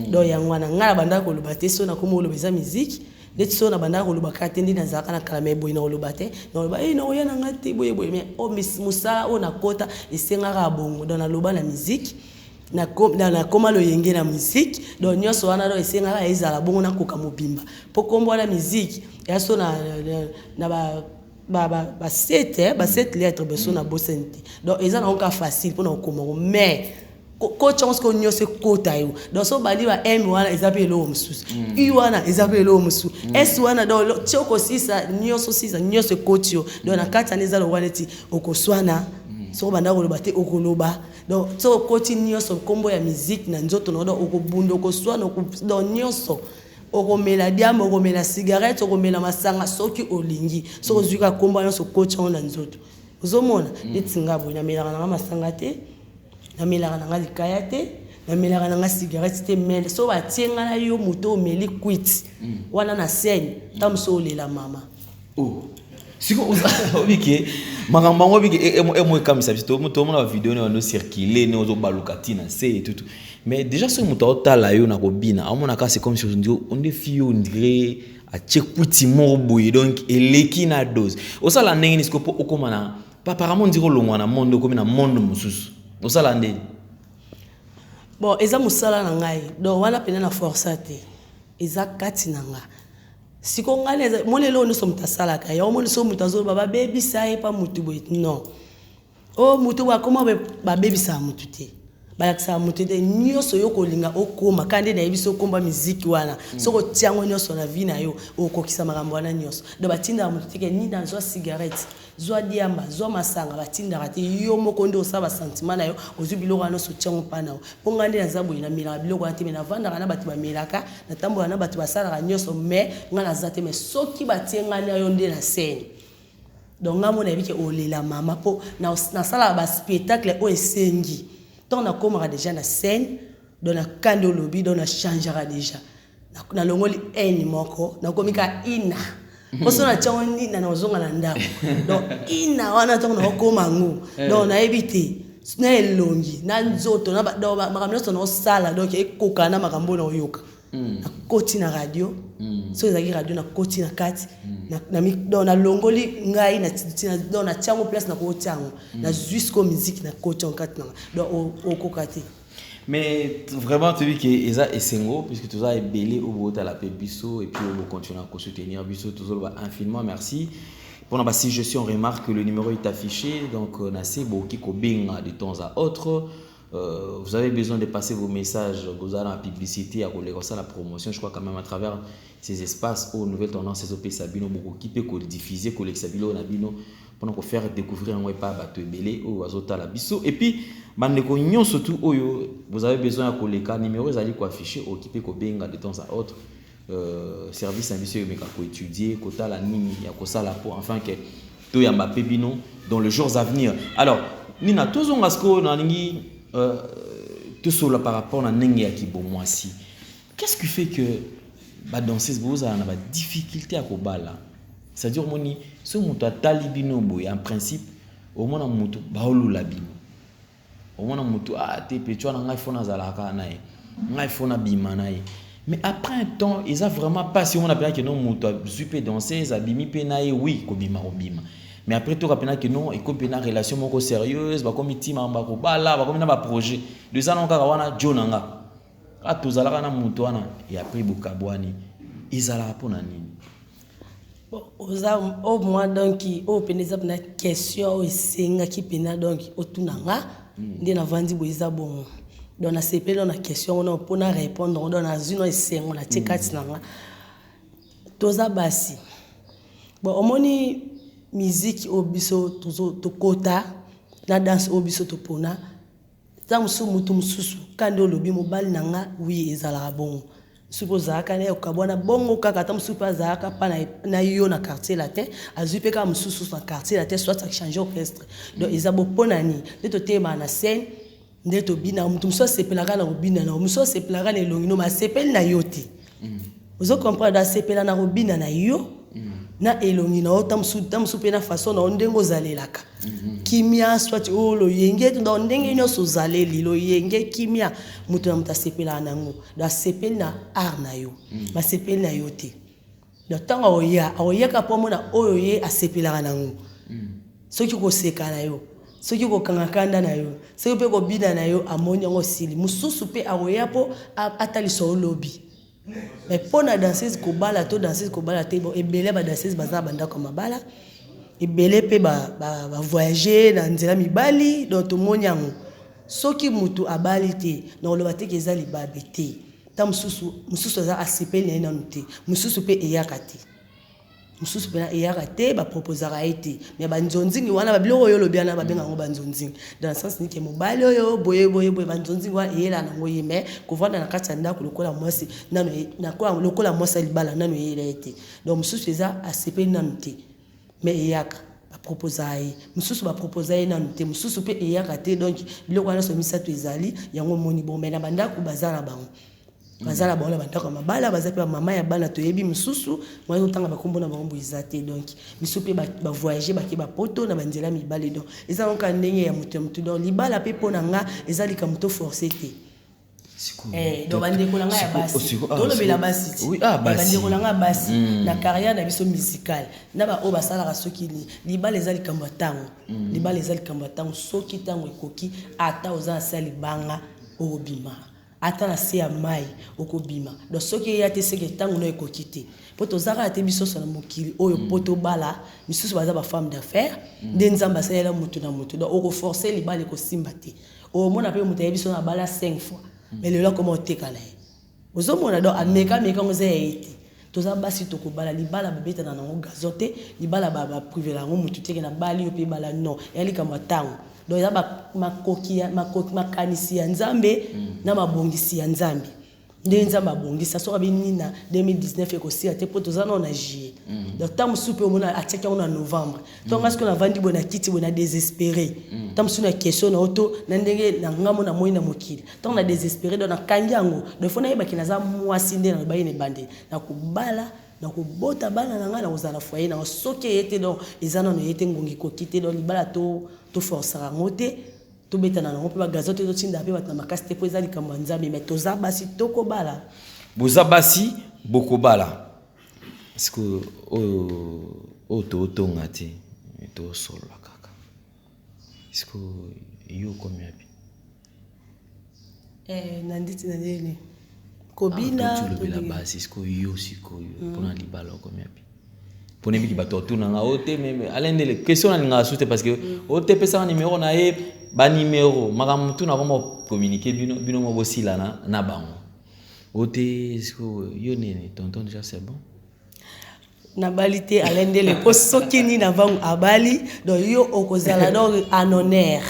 Donc yango wana ngai na bandaka koloba te, so nakómi oloba eza musique. Neti so na bandaka koloba kaka te, nde nazalaka na kala, me boye na koloba te, naloba e nakoya na ngai te boye boye. Mais oyo mosala oyo nakota esengaka bongo. Donc naloba na musique, nakóma loyenge na musique. Donc nyonso wana, donc esengaka ezala bongo, nakoka mobimba, mpo nkombo wana musique eya so na ba sept lettres beso na bosani te. Donc eza nango kaka facile mpona kokoma ngo, mais kotya ngo sikoyo nyonso ekota yo. Donc so bali ba M wana eza mpe eloko mosusu, U wana eza mpe eloko mosusu, S wana. Donc ti okosisa nyonso, sisa nyonso ekoti yo. Donc na kati wana eza lokwa neti okoswana, soki obanda koloba te, okoloba. Donc soki okoti nyonso nkombo ya musique na nzoto na yo, donc okobunda, okoswana, donc nyonso, okomela diamba, okomela cigarette, okomela masanga soki olingi. Soki ozwi kaka nkombo nyonso, okoti yango na nzoto, ozomona neti nga boye, namelaka nanga masanga te, namelaka nanga likaya te, namelaka nanga cigarette te, mais so batie nga na yo moto omeli kwiti wana na scène, ntango mosu olela mama. Oh. Siko obike makambo yango, obike emo ekamwisa biso, tomona bavideo ne bando circule ne ozobaluka ntina se etutu. Mais déjà soki moto aotala yo na kobina, aomonaka c'est comme si onde fille on dirait atie kwiti moko boye, donc eleki na dose. Osala ndenge nini siko mpo okóma na, apparemment on dirait olongwa na monde, okomi na monde mosusu? Osala ndeni? Bon, eza mosala na ngai. Donc wana mpena na force te, eza kati na nga. Siko ngai moni eloko nyonso moto asalaka yango, moni so moto azoloba babebisa ye pa motu boye, non, oyo motu boye akoma, babebisaka motu te. Balakisaka moto ete nyonso yo kolinga okoma kaka nde nayebi so okomba miziki wana. Soki otia yango nyonso na vie na yo, okokisa makambo wana nyonso. Donc batindaka moto te ke nini, zwa cigarette, zwa diamba, zwa masanga. Batindaka te. Yo moko nde osala basentiment na yo, ozwi biloko wana nyonso, otia yango mpa na yo. Mpo ngai nde naza boye, namelaka biloko wana te, mais navandaka na bato bamelaka, natambolaka na bato basalaka nyonso, mais ngai naza te. Mais soki batie ngai na yo nde na scène, donc ngai mo nayebi ke olela mama, mpo nasalaka baspectacle oyo esengi. Ntango nakomaka déjà na scène, donc nakandi olobi, donc nachangeaka déjà, nalongoli haine moko, nakomi ka ina, mpo so natiango nina, nazonga na ndako. Donc ina wana, ntango nakokóma yango, donc nayebi te na elongi na nzoto, donc makambo nyonso naosala, donc ekokana na makambo oyo naoyoka. Nakoti na radio, soki ezalaki radio, nakoti na kati, donc nalongoli ngai, donc natia yango place nakotia yango, nazwi sikoyo musique, nakoti yango kati nanga, donc okoka te. Mais vraiment toyebi ke eza esengo, puisque toza ebele oyo bootala mpe biso et puis oyo bocontinue kosoutenir biso. Tozoloba infiniment merci mpona basuggestion, remarque. Le numéro est affiché donc na se, bokoki kobenga de temps à autre. Vous avez besoin de passer vos messages, vous avez la publicité, à ça, la promotion, je crois quand même à travers ces espaces aux nouvelles tendances, ezopesa bino, bokoki mpe kodiffuser, kolekisa biloko na bino mpona kofaire découvrir yango epai bato ebele oyo bazotala biso. Et puis bandeko nyonso tu oyo vous avez besoin ya koleka, numéro ezali koaffiche, okoki mpe kobenga de temps à autre. Service na biso emeka koétudier, kotala nini ya kosala po enfin ke toyamba mpe bino dans les jours à venir. Alors Nina, tozonga sikoyo, nalingi tosolola par rapport na ndenge ya kibomwasi. Qu'est-ce qui fait que badanseuse bozala na badifficulté ya kobala? C'est-à-dire omoni soki moto atali bino boye, en principe omona moto baolula bino, omona moto, ah te, petit wana, ngai fo nazalaka na ye, ngai fo nabima na ye. Mais après un temps, eza vraiment mpasi. Omona mpenza ke no, moto azwi mpe danseuse, abimi mpe na ye, oui, kobima kobima, mais après toka mpenza ke non, ekomi mpenza relation moko sérieuse, bakomi ntima bakobala, bakomi na baprojet do, eza nango kaka wana jo na nga kaka tozalaka na moto wana, et après bokabwani. Ezalaka mpona nini? Bon, oza au moins, donc oyo mpenza eza mpena question oyo esengaki mpenza, donc otuna nga nde navandi boye, eza bongo. Donc nasepeli na question wana mpona répondre. Donc nazwi no esengo, natie kati na nga. Toza basi, bon, omoni musique oyo biso tokota na danse oyo biso topona, ntango mosusu motu mosusu ka nde olobi mobali na nga, oui, ezalaka bongo. Soki ozalaka na ye, okabwana bongo kaka. Ata mosusu mpe azalaka mpa na yo na Quartier Latin, azwi mpe kaka mosusu na Quartier Latin, soit achange orchestre. Donc eza bo mpo na nini nde totelemaka na scène, nde tobinaka. Motu mosusu asepelaka na kobina na yo, mosusu asepelaka na elongi no, ma asepeli na yo te. Ozo comprendre? Asepela na kobina na yo na elongi na yo, ta mosusu mpe na façon na yo, ndenge ozalelaka kimia, soit oyo loyenge, donc ndenge nyonso ozaleli loyenge kimia, moto na moto asepelaka nango. Donc asepeli na art na yo, basepeli na yo te. Donc ntango aoya, aoyaka mpo amona oyo ye asepelaka nango, soki koseka na yo, soki kokanga kanda na yo, soki mpe kobina na yo, amoni yango, osili. Mosusu mpe akoya mpo atalisa yo lobi. Mais mpo na danseuse kobala to danseuse kobala te, bon, ebele ya badanseuse baza na bandako ya mabala, ebele mpe bavoyage na nzela mibali. Donc tomoni yango, soki motu abali te, na koloba te ke eza libabe te. Ta mosusu, mosusu aza asepeli na ye nanu te, mosusu mpe eyaka te, mosusu mpena eyaka te, baproposaka ye te. Mais banzonzingi wana, babiloko oyo olobi wana, babenga yango banzonzingi, dans le sens nike mobali oyo boye boye boye, banzonzingi wana eyela nango ye. Mais kovanda na kati ya ndako lokola mwasi nano, lokola mwasi ya libala, nano eyela ye te. Donc mosusu eza asepeli nanu te, mais eyaka, baproposaka ye. Mosusu baproposa ye nanu te, mosusu mpe eyaka te. Donc biloko wana nyonso misato ezali yango. Omoni, bon, mais na bandako baza na bango, baza na bango na bandako ya mabala, baza mpe bamama ya bana. Toyebi mosusu moye otanga bakombo na bango boye eza te. Donc misu mpe bavoyage, bake bapoto na banzela mibale. Donc eza yango kaka ndenge ya moto ya motu. Donc libala mpe mpo na nga eza likambo to force te. Donc bandeko na ngai ya basi, tolobela basi ti, bandeko na ngai ya basi na carrière na biso musicale, na baoyo basalaka, soki libala eza likambo ya ntango, libala eza likambo ya ntango. Soki ntango ekoki, ata oza na se ya libanga, okobima, ata na se ya mai, okobima. Donc soki eya te, seke ntango no ekoki te. Mpo toza kaka te biso nyonso na mokili oyo mpo tobala. Misusu baza bafemme d'affaires, nde Nzambe asalela motu na motu. Donc okoforce libala, ekosimba te. Omona mpe moto ayebi so na abala 5 fois, mais lelo akoma oteka na ye. Ozomona, donc ameka ameka yango, eza ya ye te. Toza basi, tokobala. Libala babetana nango gazon te, libala baprivela yango motu teke na bali yo mpe ebala. Non, eya likambo ya ntango. Donc eza makoki, makanisi ya Nzambe na mabongisi ya Nzambe. Ndenge Nzambe abongisa, soki abi nini na 2019 ekosila te, mpo toza nano na juillet. Donc ntango mosusu mpe omona atiaki yango na novembre. To nga sikoyo navandi boye na kiti boye na désespéré. Ntango mosusu na question na yo to na ndenge na ngambo na moi na mokili, ntango na désespéré, donc nakangi yango. Donc faut nayebaki naza mwasi nde nalobaki na ebandeli, nakobala, nakobota bana na ngai, nakozala na foyer nango. Soki eye te, donc eza nano eye te, ngongi ekoki te. Donc libala toforçaka yango te, tobetana nango mpe bagazon te, totinda mpe bato na makasi te, mpo eza likambo ya Nzambe. Mais toza basi, tokobala. Boza basi, bokobala. Parce que oyo oyo tootonga te, tosolola kaka. Est-ce yo okomi wapi? Na nditi na ndeni kobina. Tolobela basi. Sikoyo yo, sikoyo mpona libala okomi wapi? Mpona ebiki bato batunanga o te. Mais Alain Ndele, question nalingaka su te, parce que o te pesaka numéro na ye, banimero makambo tuna koma communiquer bino, bino mo bosilana na bango o te. Sikoyo yo nini, tonton, déjà c'est bon? Nabali te, Alain Ndele, mpo soki nini avangu abali, donc yo okozala donc en honneur,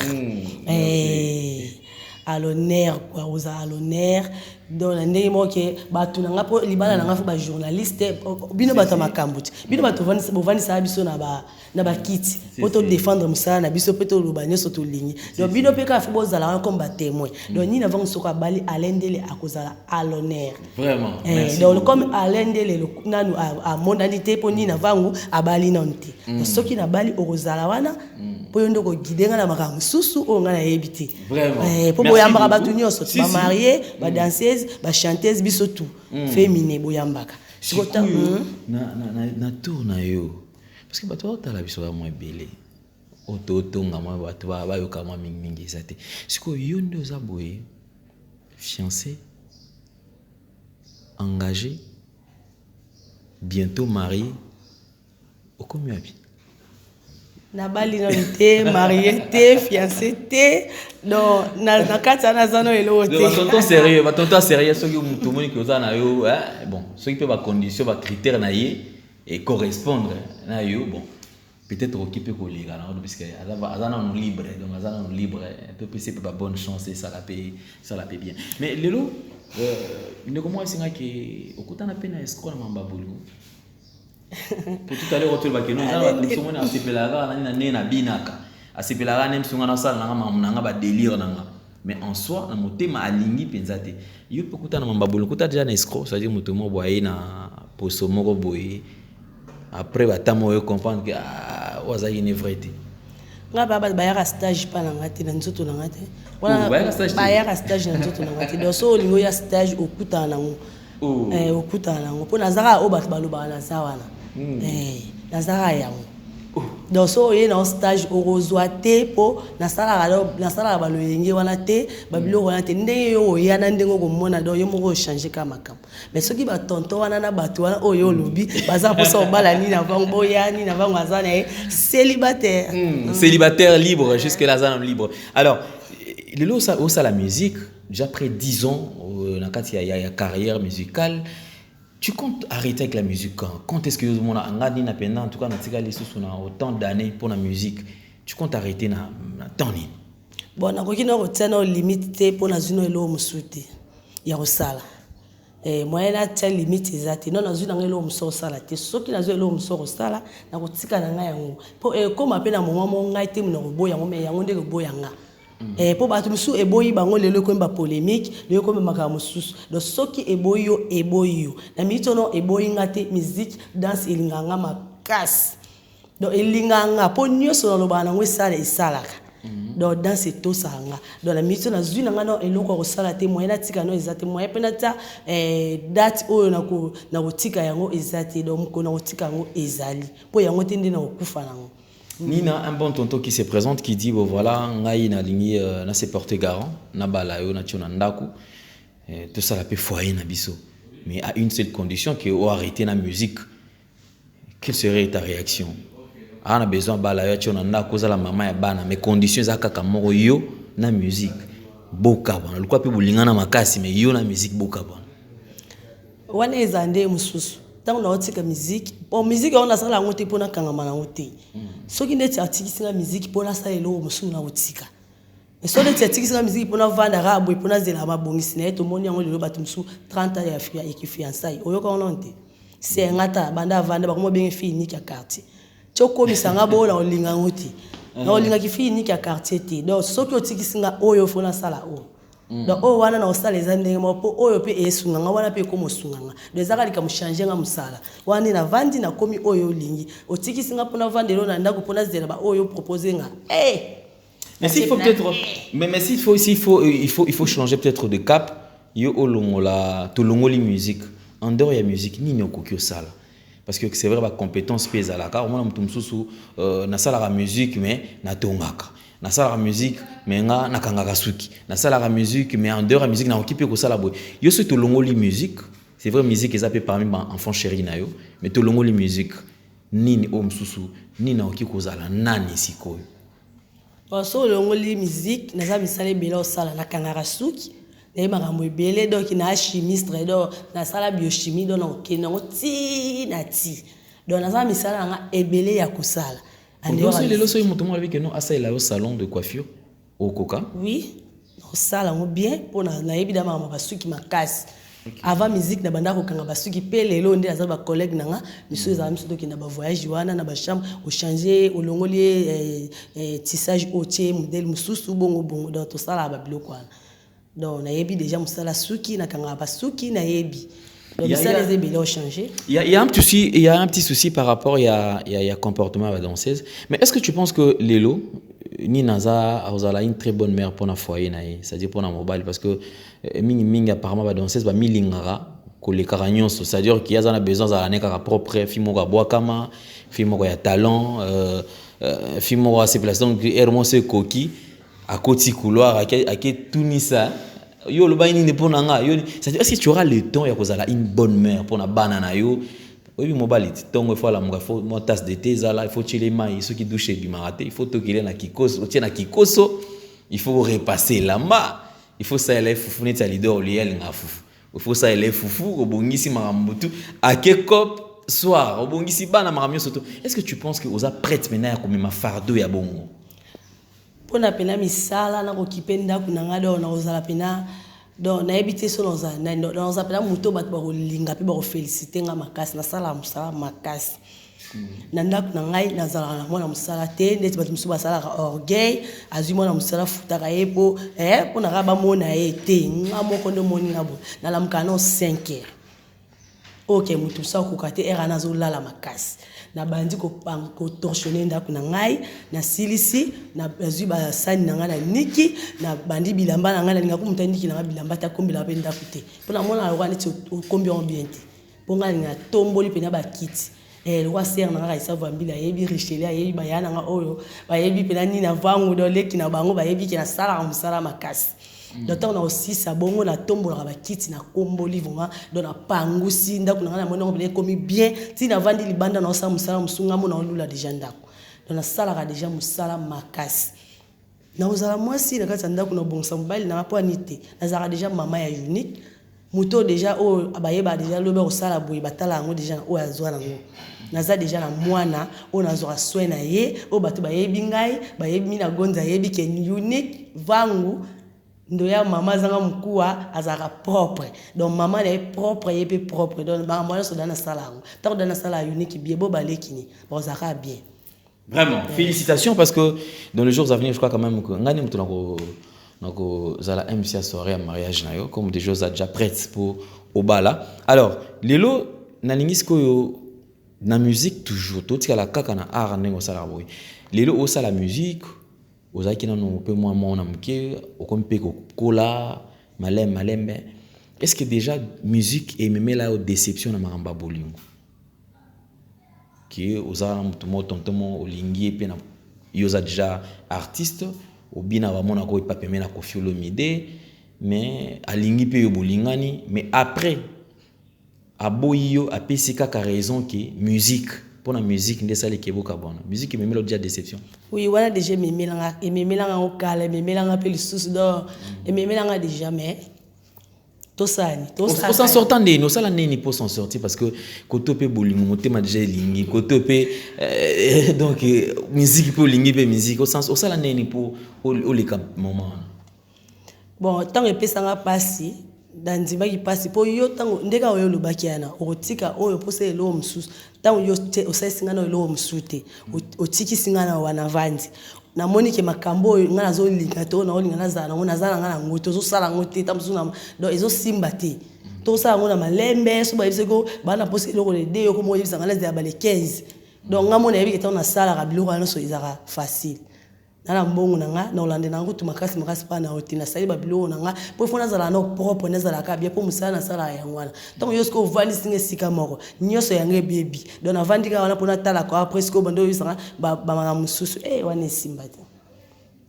à l'honneur quoi, ozala à l'honneur. Donc na ndenge moko ke bato na nga, mpo libala na nga, faut bajournaliste, bino bato ya makambo ti, bino bato bovandisaka biso na bakiti mpo todéfendre mosala na biso mpe toloba nyonso tolingi. Donc bino mpe kaka faut bozala wana comme batémoin. Donc nini avangu soki abali, Alain Ndele akozala à l'honneur. Vraiment. Donc comme Alain Ndele nanu amonani te, mpo nini avangu abali nanu te. Donc soki nabali, okozala wana mpo yo nde okoguider nga na makambo mosusu oyo ngai nayebi te, mpo boyambaka bato nyonso, bamariés, badanseuse, bachanteuse, biso tout féminin boyambaka. Sikoyo na tour na yo, parce que bato baotala biso ba mwa ebele oyo totonga, mwa bato bayoka mwa mingimingi eza te. Sikoyo yo nde oza boye, fiancé, engagé, bientôt marié, okomi wapi? Nabali nanu te, marié te, fiancé te. Donc na kati wana naza no eloko te. Batonton sérieux, batonton sérieux, soki moto omoni ke oza na yo, bon, soki mpe bacondition, bacritère na ye ecorrespondre na yo, bon, peut-être okoki mpe koleka nango, puisque aza nanu libre. Donc aza nanu libre, topesi mpe babonne chance, esala mpe, esala mpe bien. Mais lelo ndeko moko esengaki okutana mpe na escroc na mamba bolingo. Po tout à l'heure otolobaki no eza bato mosu omoni asepelaka kaka nani na ndenge nabinaka, asepelaka nde mosu nga nasala nanga makambo nanga, badélire nanga, mais en soi na motema alingi mpenza te. Yo mpe okutana na mamba bolingo, okuta déjà na escroc, c'est-à-dire moto moko boye aye na poso moko boye, après batama oyo comprendre ke oyo azalaki ne vrai te? Nga ba bayaka stage mpa na nga te, na nzoto na nga te. Bayaka stage na nzoto na nga te. Donc so olingi oya stage, okutana nango, okutana nango, mpo nazaka oyo bato balobaka naza wana, nazaka yango. Donc so oye na stage, okozwa te, mpo nasalaka baloyenge wana te, babiloko wana te. Ndenge yo oya na ndenge okomona, donc yo moko ochange kaka makambo. Mais soki batonton wana na bato wana oyo olobi baza mposa obala nini avango, boya nini avango aza na ye célibataire. Célibataire libre jusque là, aza na libre. Alors lelo osala musique déjà près 10 ans na kati ya carrière musicale. Tu comptes arrêter avec la musique quand? Quand est-ce que ozomona nga nini na en tout cas natika lisusu na autant d'années pour la musique? Tu comptes arrêter na temps nini? Bon, nakoki na kotia na limite te, mpo nazwi no eloko mosusu te ya kosala. Moyen natia limite eza te. Non, nazwi nanga eloko mosusu kosala te. Soki nazwi eloko mosusu kosala, nakotika na ngai yango, mpo ekóma mpe na moment moko ngai te na koboya yango, mais yango nde koboya nga, mpo bato mosusu eboyi bango. Lelo ekomi bapolémique, lelo ekomi makambo mosusu. Donc soki eboyi yo, eboyi yo. Na miniti ono eboyi nga te. Musique, danse elingaka nga makasi. Donc elingaka nga mpo nyonso nalobaka nango esala, esalaka. Donc danse etosaka nga. Donc na miniti nazwi na nga no eloko ya kosala te, moyen natika no eza te, moyen mpe natia date oyo nakotika yango eza te. Donc mokolo nakotika yango ezali mpo yango te nde nakokufa nango. Nina, un bon tonton qui se présente, qui dit: bon voilà, ngai nalingi na se porter garant, na bala yo, na tio na ndako, tout ça la pe foyer na biso, mais à une seule condition, que o arrêter la musique. Quelle serait ta réaction? Ah, na besoin bala yo, tio na ndako, ozala mama ya bana, mais condition eza kaka moko, yo na musique. Bokabwana lokola mpe bolingana makasi, mais yo na musique bokabwana. Wana eza nde mosusu. Ntango naotika musique, bon, musique yango nasala yango te mpo nakangama nango te. Soki neti atikisi nga musique mpo nasala eloko mosusu, nakotika. Mais so neti atikisi nga musique mpo navanda kaka boye, mpo nazela mabongisi na ye, tomoni yango lelo, bato mosusu 30 ans ya kifiançailles, oyoka wana te. Senga ta banda avanda, bakoma obenge fille unique ya quartier. Ti okomisa nga boyo, na olinga yango te, na olingaki fille unique ya quartier te. Donc soki otikisi nga oyo, fo nasala oyo. Donc oyo wana na kosala eza ndenge moko, mpo oyo mpe esunga nga, wana mpe ekoma osunga nga. Donc ezaka likambo change nga mosala wana nde navandi, nakomi oyo olingi. Otikisi nga mpo navanda elo na ndako mpo nazela baoyo propose nga. Hey! Mais s'il faut peut-être, mais s'il faut, il faut changer peut-être de cap. Yo olongola, tolongoli musique. En dehors ya musique, nini okoki osala? Parce que c'est vrai, ba compétence pe ezalaka. Omona mutu mosusu, nasalaka musique mais natongaka. Nasalaka musique mais nga nakangaka suki. Nasalaka musique mais en dehors ya musique nakoki mpe kosala boye. Yo soki tolongoli musique, c'est vrai, musique eza mpe parmi ba enfant chéri na yo, mais tolongoli musique, nini oyo mosusu, nini nakoki kozala nani sikoyo? Bon, so olongoli musique, naza misala ebele osala. Nakangaka suki, nayebi makambo ebele. Donc na chimiste, donc nasala biochimie, donc nakokende yango ti na ti. Donc naza misala nanga ebele ya kosala. Donc lelo soki moto moko alobi ke non, asalela yo salon de coiffure, okoka? Oui, nakosala yango bien, mpo nayebi da makambo basuki makasi. Avant musique na banda kokanga basuki mpe. Lelo nde naza bacollègue na nga misu, ezala misu, tokenda bavoyage wana na bachambre, ochange, olongoli ye tissage, otie modèle mosusu, bongo bongo. Donc tosalaka babiloko wana. Donc nayebi déjà mosala suki, nakangaka basuki, nayebi. Donc misala eza ebele, ochange. Il y a un petit souci, il y a un petit souci par rapport il y a comportement à la danseuse. Mais est-ce que tu penses que lelo, Nina aza une très bonne mère pour na foyer na ye, c'est-à-dire pour na mobali, parce que mingi mingi apparemment ba danseuse ba milingaka kolekaka nyonso, c'est-à-dire qu'il y a besoin azala ne kaka propre, fille moko abwakama, fille moko ya talent, fille moko ase place. Donc heure moko so ekoki, akoti couloir, ake tunisa yo, olobaki nini mpo na nga yo? C'est-à-dire, est-ce que tu auras le temps ya kozala une bonne mère mpo na bana na yo? Oyebi mobali ti ntongo il faut alamuka, il faut mwa tasse de thé ezala, il faut tiele mai, soki douche ebimaka te, il faut tokele na kikoso, otie na kikoso, il faut repasser elamba, il faut salela ye fufu neti ya leader olie, alingaka fufu, il faut salela ye fufu, obongisi makambo tu, ake cop soir, obongisi bana, makambo nyonso to. Est ce que tu penses que oza prête maintenant ya komema fardeau ya bongo? Mpona mpena misala, nakokipe ndako na ngai. Donc nakozala mpena, donc nayebi te so nakozala nani. Donc nakozala mpena moto bato bakolinga mpe bakofélicité nga makasi. Nasalaka mosala makasi na ndako na ngai. Nazalaka na mwana mosala te neti bato mosusu basalaka orgueil, azwi mwana mosala, afutaka ye mpo mpo na kaka bamona ye te. Nga moko nde omoni nga boye, nalamukaka nao 5 heures. Oke moto mosusu akoka te ere wana, azolala makasi. Nabandi kotorchonner ndako na ngai, nasilisi, nazwi basani na ngai, naniki, nabandi bilamba na ngai. Nalingaka moto aniki na ngai bilamba te, akombelaka mpe ndako te, mpo namona lokola neti okombi yango bien te. Mpo ngai alinga atomboli mpena bakiti, lokwa sere na ngai Raisa Vambili ayebi, Richelieu ayebi, baya na ngai oyo bayebi mpena nini avangu. Donc leki na bango bayebi ke nasalaka mosala makasi. Donc ntango naosisa bongo, natombolaka bakiti, nakomboli vraiment. Donc napangusi ndako na ngai, namoni yango pena ekomi bien. Ntina navandi libanda, naosala mosala mosusu, ngai mo naolula déjà ndako. Donc nasalaka déjà mosala makasi. Nakozala mwasi na kati ya ndako, nabongisa mobali nanga mpo ani te. Nazalaka déjà mama ya unique, moto oyo déjà oyo bayeba déjà lobi akosala boye, batala yango déjà na oyo azwa nango. Naza déjà na mwana oyo nazwaka soin na ye, oyo bato bayebi ngai, bayebi mi na gonzi, ayebi ke unique vangu ndoya mama azanga mokuwa, azalaka propre. Donc mama na ye propre, ye mpe propre. Donc makambo nyonso da nasala yango. Ntango da nasala unique bien, bo balekini bazalaka bien. Vraiment, félicitations, parce que dans les jours à venir, je crois quand même que ngani mutu nako nako zala MC à soirée à mariage na yo, comme des choses déjà prêtes pour obala. Alors, lelo nalingi sikoyo na musique toujours, totikala kaka na art ndenge osala boye. Lelo osala musique, ozalaki nano mpe mwa mwana moke, okomi mpe kokola malembe malembe. Est-ce que déjà musique ememela yo déception na makambo ya bolingo, ke oza na moto moko, tonton moko olingi ye mpe na yo, oza déjà artiste, obina, bamonaka oyo epa pembe na Koffi Olomide, mais alingi mpe yo, bolingani, mais après aboyi yo, apesi kaka raison ke musique? Mpo na musique nde esaliki ebokabwana. Musique ememela yo déjà déception? Oui, wana déjà ememelanga, ememelanga yango kala, ememelanga mpe lisusu. Donc ememelanga déjà, mais tosala nini? O s'en sortant ndeni? Osala nini mpo s'en sortir? Parce que koto mpe bolingo, motema déjà elingi koto mpe donc musique mpe olingi mpe musique. Osala nini mpo oleka moment wana? Bon, ntango epesanga mpasi, nandimaki mpasi, mpo yo ntango ndenge oyo olobaki yana, okotika oyo mposa eloko mosusu. Ntango yo osalisi ngai na eloko mosusu te, otikisi ngai na wana vandi, namoni ke makambo oyo ngai nazolinga to naolinga nazala nango, naza na ngai nango te, ozosala yango te. Ta mosusu donc ezosimba te, tosala yango na malembe. So bayebisi ko baa na mposa eloko le 2, yo komo oyebisa ngai nazela bale 15. Donc ngai mona yebi ke ntango nasalaka biloko wana nyonso ezalaka facile na na mbongo na nga, na olandela yango kutu makasi makasi mpa na yo te. Nasali babiloko na nga mpo ifo nazala na propre, nazalaka bien mpo mosala nasalaka yango wana. Ntango yo sikoyo ovandisi nga esika moko, nyonso yango ebebi. Donc navandi kaka wana mpo natalaka. Après sikoyo bando oyebisanga bamakambo mosusu e wana esimba te,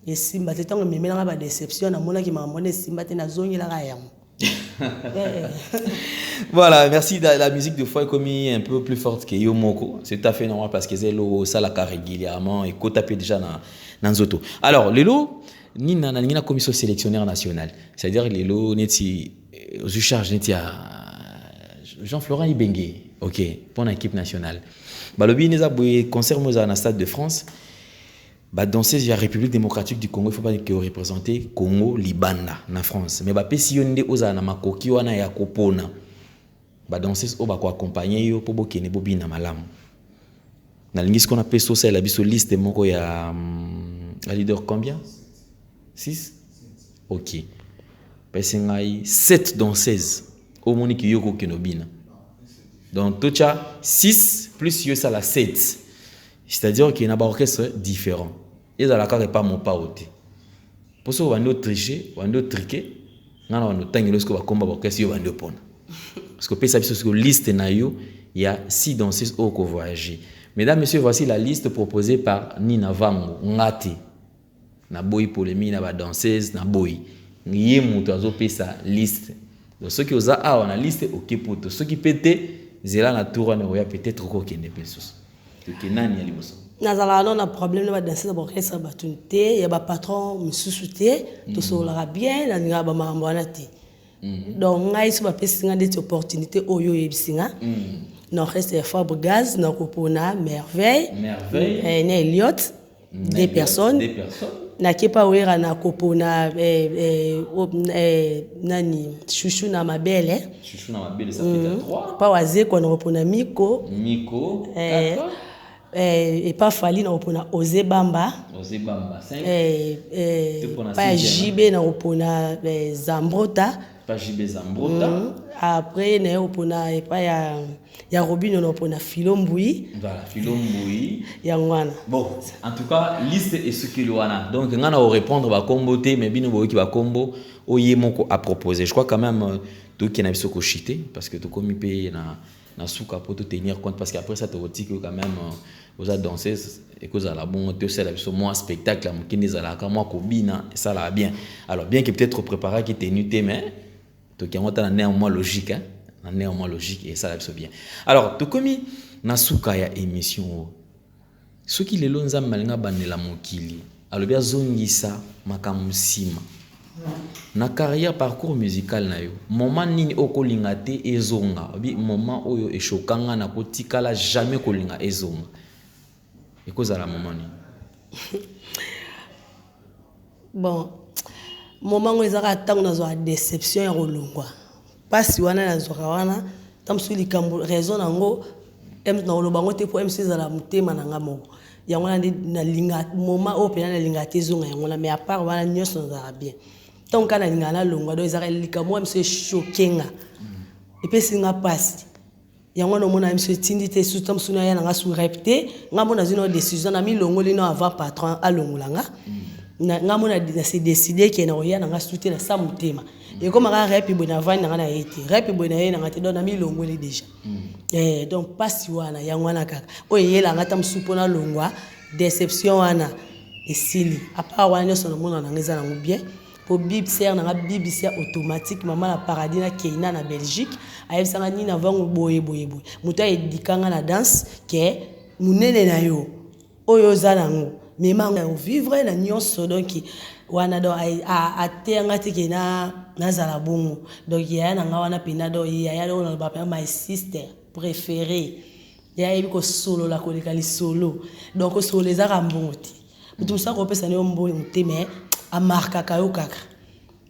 esimba te. Ntango ememelanga badéception, namonaki makambo wana esimba te, nazongelaka yango. Voilà, merci. La musique de fois est comme un peu plus forte que yo moko. C'est tout à fait normal parce que c'est le ça régulièrement et kota déjà na nzoto. Alors, lelo nina na na commission sélectionneur national. C'est-à-dire lelo neti aux charge neti ya Jean-Florent Ibenge. OK, pour l'équipe nationale. Balobi neza boye, concert mo na Stade de France. Badanseuse ya République démocratique du Congo, il faut pas que représenter Congo libanda na France, mais bapesi yo nde ozala na makoki wana ya kopona badanseuse oyo bakoaccompagne yo mpo bokende bobina malamu. Nalingi sikoyo napesa, osalela biso liste moko ya leader. Combien? 6? Ok, pesi ngai 7 danseuses omoniki yo kokende obina. Donc totya 6 plus yo, esala 7, c'est-à-dire que na baorchestre différent, ezala kaka epa mopao te, mpo soki obandi otriche, obandi otriquer ngai na bandi otangela sikoyo bakomba baorchestre yo obandi opona. Parce que opesa biso sikoyo liste na yo ya 6 danseuses oyo kovoyager. Mesdames, messieurs, voici la liste proposée par Nina Vango. Nga te, naboyi polémique na badanseuse, naboyi. Ye moto azopesa liste. Donc soki oza awa na liste, oke poto. Soki mpe te, zela na tour wana oya, peut-être okokende mpe lisusu. Toke, nani ya liboso? Nazalaka no na problème na badanseuse na baorchestre bato te, ya bapatron mosusu te. Tosololaka bien, nalingaka bamakambo wana te. Donc ngai so bapesi nga ndeti opportunité oyo oyebisi nga na orchestre ya Fabregas, nakopona Merveille. Merveille. Na Eliot, deux personnes. Deux personnes. Nakepa oyera, nakopona nani, Chouchou na Mabele. Chouchou na Mabele, ça fait trois. Pa Wazekwa, nakopona Miko. Miko. Quatre. Epa Fally, nakopona Ose Bamba. Ose Bamba, cinq. Topona pa ya sixième. JB, nakopona Zambrota. Pa JB, Zambrota. Après naye kopona epai ya Robino, nakopona Filo Mbui. Voilà, Filo Mbui. Yango wana. Bon, en tout cas, liste esukeli wana. Donc nga na korépondre bakombo te, mais bino boyoki bakombo oyo ye moko aproposé. Je crois quand même toki na biso koshite parce que tokomi mpe na suka po tenir compte, parce que après ça tokotiki quand même oza danseuse, ekozala bongo te. Osala biso mwa spectacle ya moke nde ezalaka mwa kobina, esalaka bien. Alors, bien que peut-être opréparaki tenue te, mais toki yango ata na ndenge mwa logique, hein? Na ndenge mwa logique, esala biso bien. Alors, tokomi na suka ya émission oyo. Soki lelo Nzambe alingi abandela mokili, alobi azongisa makambo nsima na carrière, parcours musical na yo, moment nini oyo kolinga te ezonga? Obi moment oyo eshokanga na kotikala jamais kolinga ezonga, ekozala moment nini? Bon, moment ngo ezaka ntango nazwaka déception ya kolongwa. Mpasi wana nazwaka wana, ntango mosusu likambo raison nango nakoloba yango te, mpo mc ezala motema na nga moko. Yango wana nde nalinga, moment oyo mpena nalinga te ezonga, yango wana. Mais à part wana nyonso nazalaka bien. Ntango kaka nalingaka nalongwa, donc ezalaka likambo wana miso echoquer nga, epesi nga mpasi. Yango wana omona miso etindi te. Surtout mosusu naya nanga su rep te, nga mo nazwi na décision na milongoli no avant patron alongola nga. Nga mo na se décide ke na koya nanga su te na sa motema ekomaka rep boye, navandi nanga na ye te, rep boye na ye nanga te. Donc na milongoli déjà. Donc mpasi wana, yango wana kaka oyo eyelanga ata mosusu mpo nalongwa, déception wana esili. À part wana nyonso namona nanga eza nango bien, po big sœur nanga, bibisia automatique, mama na Paradis na Keina na Belgique, ayebisanga nini avango boye boye boye, moto ayedikanga na danse ke. Monene na yo oyo oza nango, mema yango vivre na nyonso. Donc wana, donc ateya nga te ke nazala bongo. Donc yaya na nga wana mpena, donc yaya oyo naloba mpena, my sister préféré, ye ayebi kosolola koleka lisolo. Donc kosolola ezaka mbongo te. Moto mosusu akopesa na yo mbongo te, mais amarkaka yo kaka.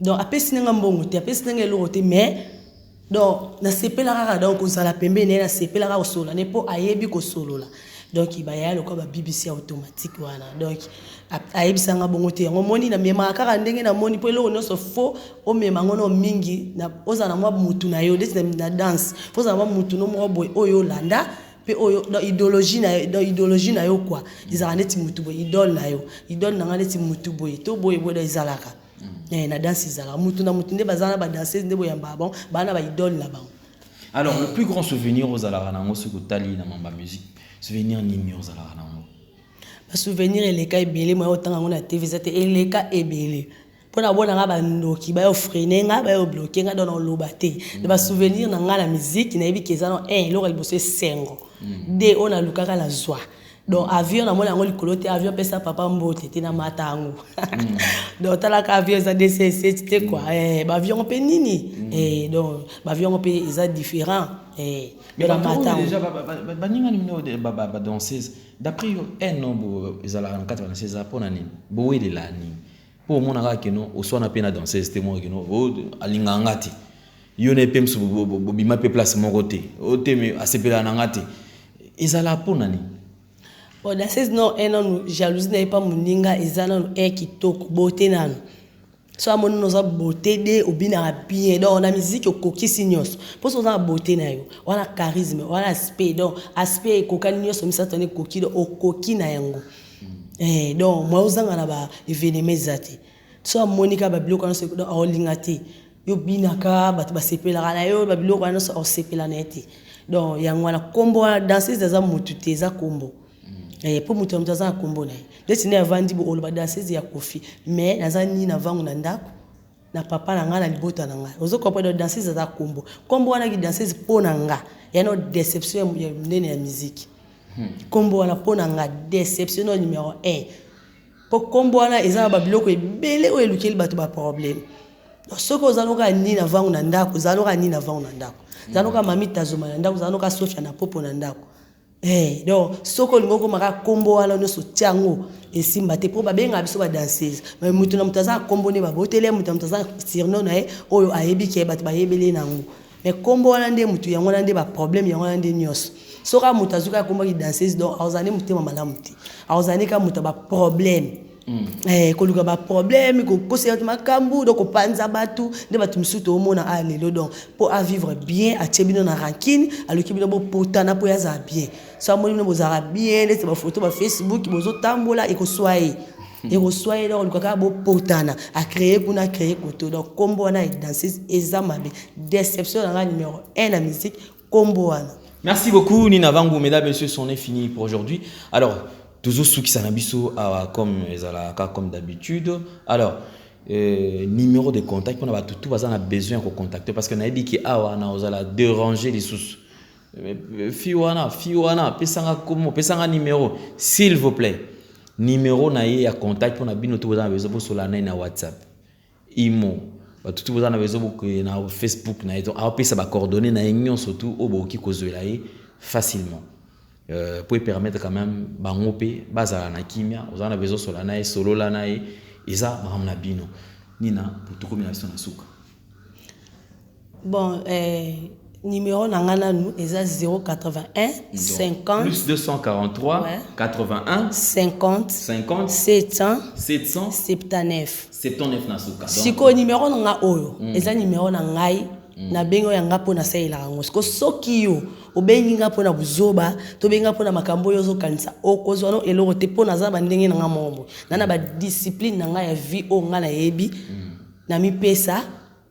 Donc apesi nanga mbongo te, apesi nanga eloko te, mais donc nasepela kaka. Donc kozala pembeni na ye, nasepela kaka kosolola ne, mpo ayebi kosolola. Donc bayaya lokola ba BBC automatique wana. Donc ayebisanga bongo te. Yango moni namemaka kaka ndenge namoni, mpo eloko nyonso fo omema yango no mingi, ozala na mwa mutu na yo ndeti na danse, fo ozala na mwa mutu no moko boye oyo olanda mpe oyo, donc idéologie na yo, donc idéologie na yo quoi, ezalaka neti mutu boye, idole na yo, idole na nga neti mutu boye to boye boye. Donc ezalaka na danse, ezalaka mutu na mutu nde baza na badanseuse nde boyamba bon, baa na baidole na bango. Alors, le plus grand souvenir ozalaka nango soki otali na mamba musique, souvenir nini ozalaka nango? Basouvenir eleka ebele. Moya otanga yango na TV eza te. Eleka ebele mpo na bona nga bandoki bayo freiner nga, bayo bloquer nga, donc naoloba te. Basouvenir na nga na musique, nayebi ke eza no un eloko ya liboso, esengo de oyo nalukaka na zwa. Donc avion, namoni yango likolo te. Avion pesa papa mbote te, namata yango. Donc talaka avion eza dc7 te quoi. Baavion mpe nini, donc baavion mpe eza différent. Namata déjà baninga nini badanseuse d'après yo eno ezalaka na kati ya badanseuse? Eza mpona nini bowelela nini? Mpo omona kaka keno oswana mpe na danseuse te, moko keno alingaka nga te, yo na ye mpe mosu bobima mpe place moko te, o te me asepelaka na nga te, ezala mpona nini? Bon, danseuse no un nanu jalousie na ye mpa moninga eza nanu un kitoko bote nanu. So amoni oza beauté de obinaka bien, donc na musique okokisi nyonso, mpo so oza na beauté na yo wana, charisme wana, aspect, donc aspect ekokani nyonso misato wana ekoki, donc okoki na yango. Donc mwa ozanga na ba événement eza te. So amoni kaka babiloko wana nyonso, donc aolinga te. Yo binaka, bato basepelaka na yo, babiloko wana nyonso aosepela na ye te. Donc yango wana nkombo wana danseuse aza motu te, eza nkombo, mpo moto ya moto aza na nkombo na ye. Neti nde avandi bo oloba danseuse ya Kofi, mais naza nini na vangu na ndako na papa na ngai, na libota na ngai, ozo comprendre? Donc danseuse aza nkombo. Nkombo wana ki danseuse, mpo na nga ya no déception ya monene ya musique. Nkombo wana mpo na nga déception no numéro 1, mpo nkombo wana eza na babiloko ebele oyo elukeli bato baproblème. Soki oza noka nini na vangu na ndako, oza noka nini na vangu na ndako, oza noka mami tazoma na ndako, oza noka Sofia na popo na ndako. Donc soki olingi okomaka nkombo wana nyonso, tia yango, esimba te, mpo babengaka biso badanseuse, mais moto na moto aza na nkombo nde baboteli, moto na moto aza na surnom na ye oyo ayebi ke bato bayebeli ye nango. Mais nkombo wana nde motu yango wana nde baproblème, yango wana nde nyonso. Soki kaka moto azwi kaka nkombo yaki danseuse, donc azala nde motema malamu te, azala nde kaka moto ya baproblème, koluka baproblème, kokosela bato makambo, donc kopanza bato nde bato mosusu toomona a lelo. Donc mpo avivre bien, atie bino na rancune, aluki bino bopotana mpo ye azala bien. So amoni bino bozalaka bien neti bafoto bafacebook bozotambola, ekoswa ye, ekoswa ye. Donc oluka kaka bopotana, acréer kuna, acréer koto. Donc nkombo wana ya danseuse eza mabe, déception na ngai numéro 1 na musique, nkombo wana. Merci beaucoup Nina Vangu. Mesdames, messieurs, c'en est fini pour aujourd'hui. Alors, toujours sukisa na biso awa comme ezalaka, comme d'habitude. Alors, numéro de contact mpona bato tu baza na besoin ya kocontacter, parce que nayebi ke awa na ozala déranger lisusu. Fi wana, fi wana pesanga komo, pesanga numéro s'il vous plaît, numéro na ye ya contact mpona bino to boza na besoin bosola na ye na WhatsApp, imo, bato tu boza na besoin bokende na Facebook na ye. Donc aopesa bacoordonnées na ye nyonso tu oyo bokoki kozwela ye facilement, po permettre quand même bango mpe bazala na kimia. Oza na besoin osola na ye, solola na ye, eza makambo na bino. Nina, po tokomi na biso na suka. Bon, numéro na nga nanu eza 081 50 Plus 243 81 50 50 700 700 79. 79 na suka. Donc, Sikoyo numéro na nga oyo eza numéro na ngai, nabengi oyo yanga mpo nasalelaka yango. Siko soki yo obengi nga mpona buzoba, tobengi nga mpona makambo oyo ozokanisa, okozwa no eloko te, mpo naza na bandenge na nga moko boye, na na badiscipline na ngai ya vie oyo ngai nayebi, namipesa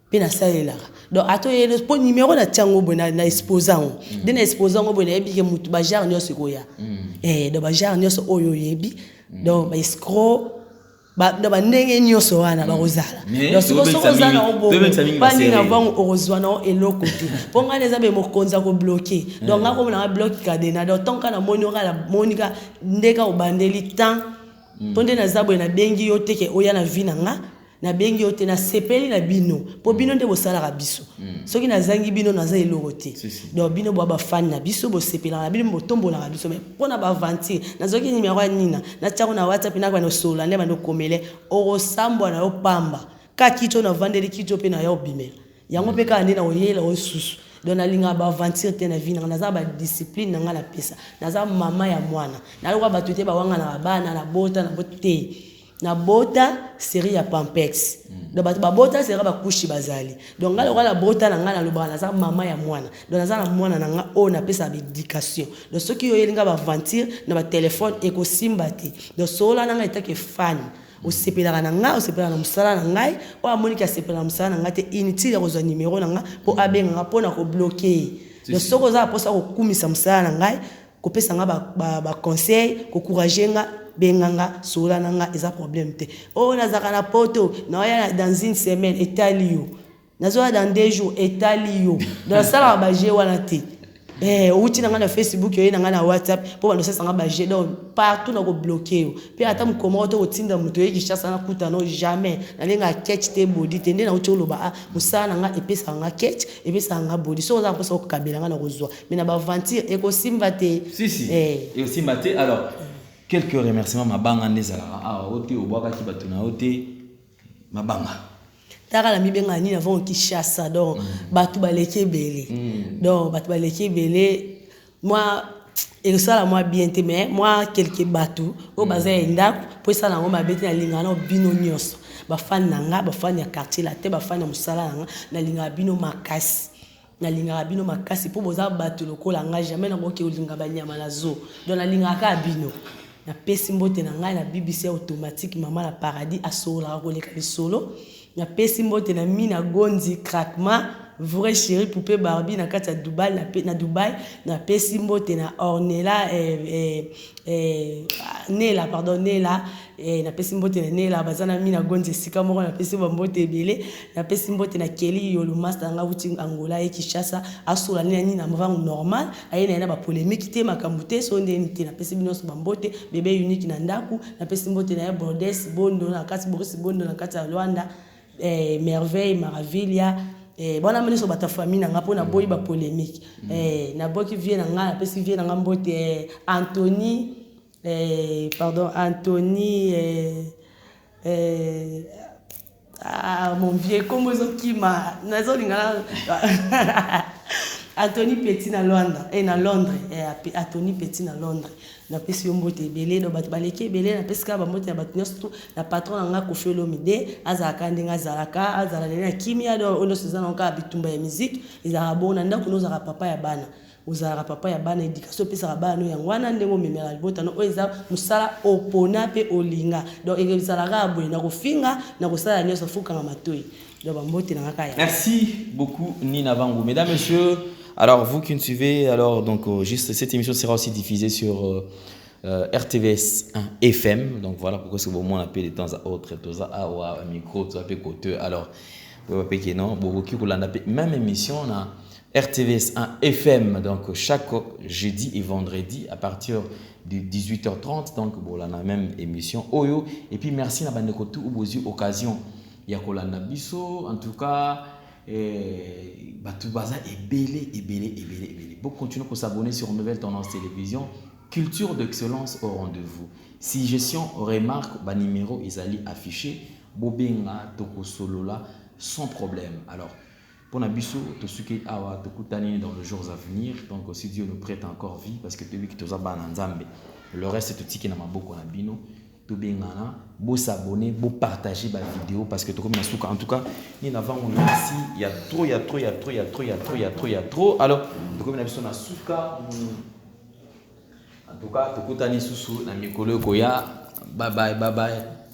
mpe nasalelaka. Donc ata oyeli mpo numéro natia yango boye, na expose yango nde na expose yango boye, nayebi ke motu bagenre nyonso ekoya. Donc bagenre nyonso oyo oyebi, donc baescroc. Na bandenge nyonso wana bakozala. Donc soki oza na obongo bandi na vango, okozwa na eloko te, mpo ngai eza be mokonzi akobloquer. Donc ngai komona nga bloc cadenas. Donc tonka namoni oka, namoni ka ndeka obandeli temps, mpo nde naza boye, nabengi yo te ke oya na vie na nga, nabengi yo te. Nasepeli na bino, mpo bino nde bosalaka biso. Soki nazangi bino, naza eloko te. Donc bino boa bafani na biso, bosepelaka na bino, botombolaka biso. Mais mpo na baaventure, nazwaki nimero ya Nina, natiako na WhatsApp, naka nosolola nde bando okomele, okosambwa na yo pamba. Ka kiti oyo navandeli, kiti oyo mpe na yo obimela yango mpe kaka nde na koyela oyo susu. Donc nalingaka baaventure te na vie nanga. Naza badiscipline na ngai napesa, naza mama ya mwana, naloka bato te bawanganaka bana. Nabota na te, nabota série ya Pampex. Donc bato babota série bakushi bazali. Donc ngai lokola nabota na ngai, nalobaka naza mama ya mwana. Donc naza na mwana na ngai oyo napesaka baéducation. Donc soki oyeli ngai baaventure na batelefone, ekosimba te. Donc solola na ngai etake fan, osepelaka na ngai, osepelaka na mosala na ngai. Oyo amoniki asepelaka na mosala na ngai te, inutile ya kozwa nimero na ngai mpo abenganga mpo na kobloquer ye. Donc soki oza na mposa kokumisa mosala na ngai, kopesa nga baconseil, koencourager nga, benga nga, solola na nga, eza problème te. Oyo nazalaka na poto, naoya dans une semaine, etali yo. Nazoya dans 2 jours, etali yo. Donc nasalaka baje wana te. Outi na ngai na Facebook, oye na ngai na WhatsApp mpo bando osalisanga baje. Donc partout na kobloquer yo. Mpe ata mokoma oyo to kotinda moto oye Kinshasa, nakuta no jamais. Nalengaka ketch te, bodi te. Nde nauti oloba, ah, mosala na ngai epesaka nga ketch, epesaka nga bodi. Soki oza na mposa kokabela ngai, na kozwa, mais na baaventure ekosimba te. Si si. Ekosimba te. Alors, quelques remerciements. Mabanga nde ezalaka awa o te, obwakaki bato na yo te, mabanga. Taka na mibengaka nini avant Kinshasa. Donc bato baleki ebele. Donc bato baleki ebele, mwa ekosala mwa bien te, mais mwa quelque bato oyo baza ya ndako mpo esala yango mabe te. Nalingaka na bino nyonso, bafani na nga, bafani ya Quartier Latin, bafani ya mosala na nga. Nalingaka bino makasi, nalingaka bino makasi, mpo boza bato lokola ngai. Jamais nakoki kolinga banyama na zoo. Donc nalingaka kaka bino. Napesi mbote na ngai na BBC automatique, mama na Paradis, asololaka koleka lisolo. Napesi mbote na Mina Gondi Craquement, vrai chéri poupée Barbie na kati ya Dubai. Na Dubai, napesi mbote na Ornella, Nela, pardon, Nela. Napesi mbote na Nela, baza na Mina Gondi esika moko. Napesi bambote ebele. Napesi mbote na Keli Yolo, master na nga, wuti Angola ye Kinshasa, asola nini nini na mvangu normal, aye na ye na bapolémique te, makambo te, so ndeni te. Napesi bino nyonso bambote. Bebe Unique na ndako, napesi mbote na ye. Bordes Bondo na kati, Boris Bondo na kati ya Lwanda, Merveille Maravilia, bwana nyonso, bato ya famille na nga, mpo naboyi bapolémique. Naboki vie na nga. Napesi vie na nga mbote, Anthony, pardon, Anthony, ah, mon vieux, kombo ezokima, nazolinga Anthony Petit na Londres, na Londres, Anthony Petit na Londres, napesi yo mbote ebele. Donc bato baleki ebele, napesi kaka bambote na bato nyonso tu. Na patron na nga Kofi Olomide, azalaka ndenge azalaka, azala lele na kimia. Donc oyo nyonso eza nango kaka bitumba ya musique, ezalaka bongo. Na ndako no, ozalaka papa ya bana, ozalaka papa ya bana, éducation opesaka bana no yango wana, ndenge omemela libota no. Oyo eza mosala opona mpe olinga. Donc ezalaka boye, na kofinga, na kosala nyonso, fukanga matoi. Donc bambote na nga kaka. Merci beaucoup, Nina Vangu. Mesdames, messieurs, alors vous qui nous suivez, alors donc juste cette émission sera aussi diffusée sur RTVS 1 FM. Donc voilà pourquoi c'est bon, on appelle de temps à autre, tout ça, ah ouais, micro, tout ça, côté. Alors, non, même émission, on a RTVS 1 FM, donc chaque jeudi et vendredi à partir de 18h30. Donc bon, là, on a même émission oyo. Et puis merci na bandeko tout bozui occasion ya kolanda biso. En tout cas, bato baza ebele, ebele, ebele, ebele. Bon, continuez à s'abonner sur Nouvelle Tendance Télévision. Culture d'excellence au rendez-vous. Suggestion, remarque, ba numéro ezali affiché. Bobenga, tokosolola sans problème. Alors, pour na biso, tosuki awa, tokutani dans les jours à venir. Donc, si Dieu nous prête encore vie, parce que toyebi que toza bana Nzambe. Le reste, totiki na maboko na bino. Tobengana, bo s'abonner, bo partager ba vidéo, parce que tokomi na suka. En tout cas, ni avant, merci. Il y a trop, il y a trop, il y a trop, il y a trop, il y a trop, il y a trop, il y a trop. Alors, tokomi na biso na suka. En tout cas, tokutani susu na mikolo ekoya. Bye bye, bye bye.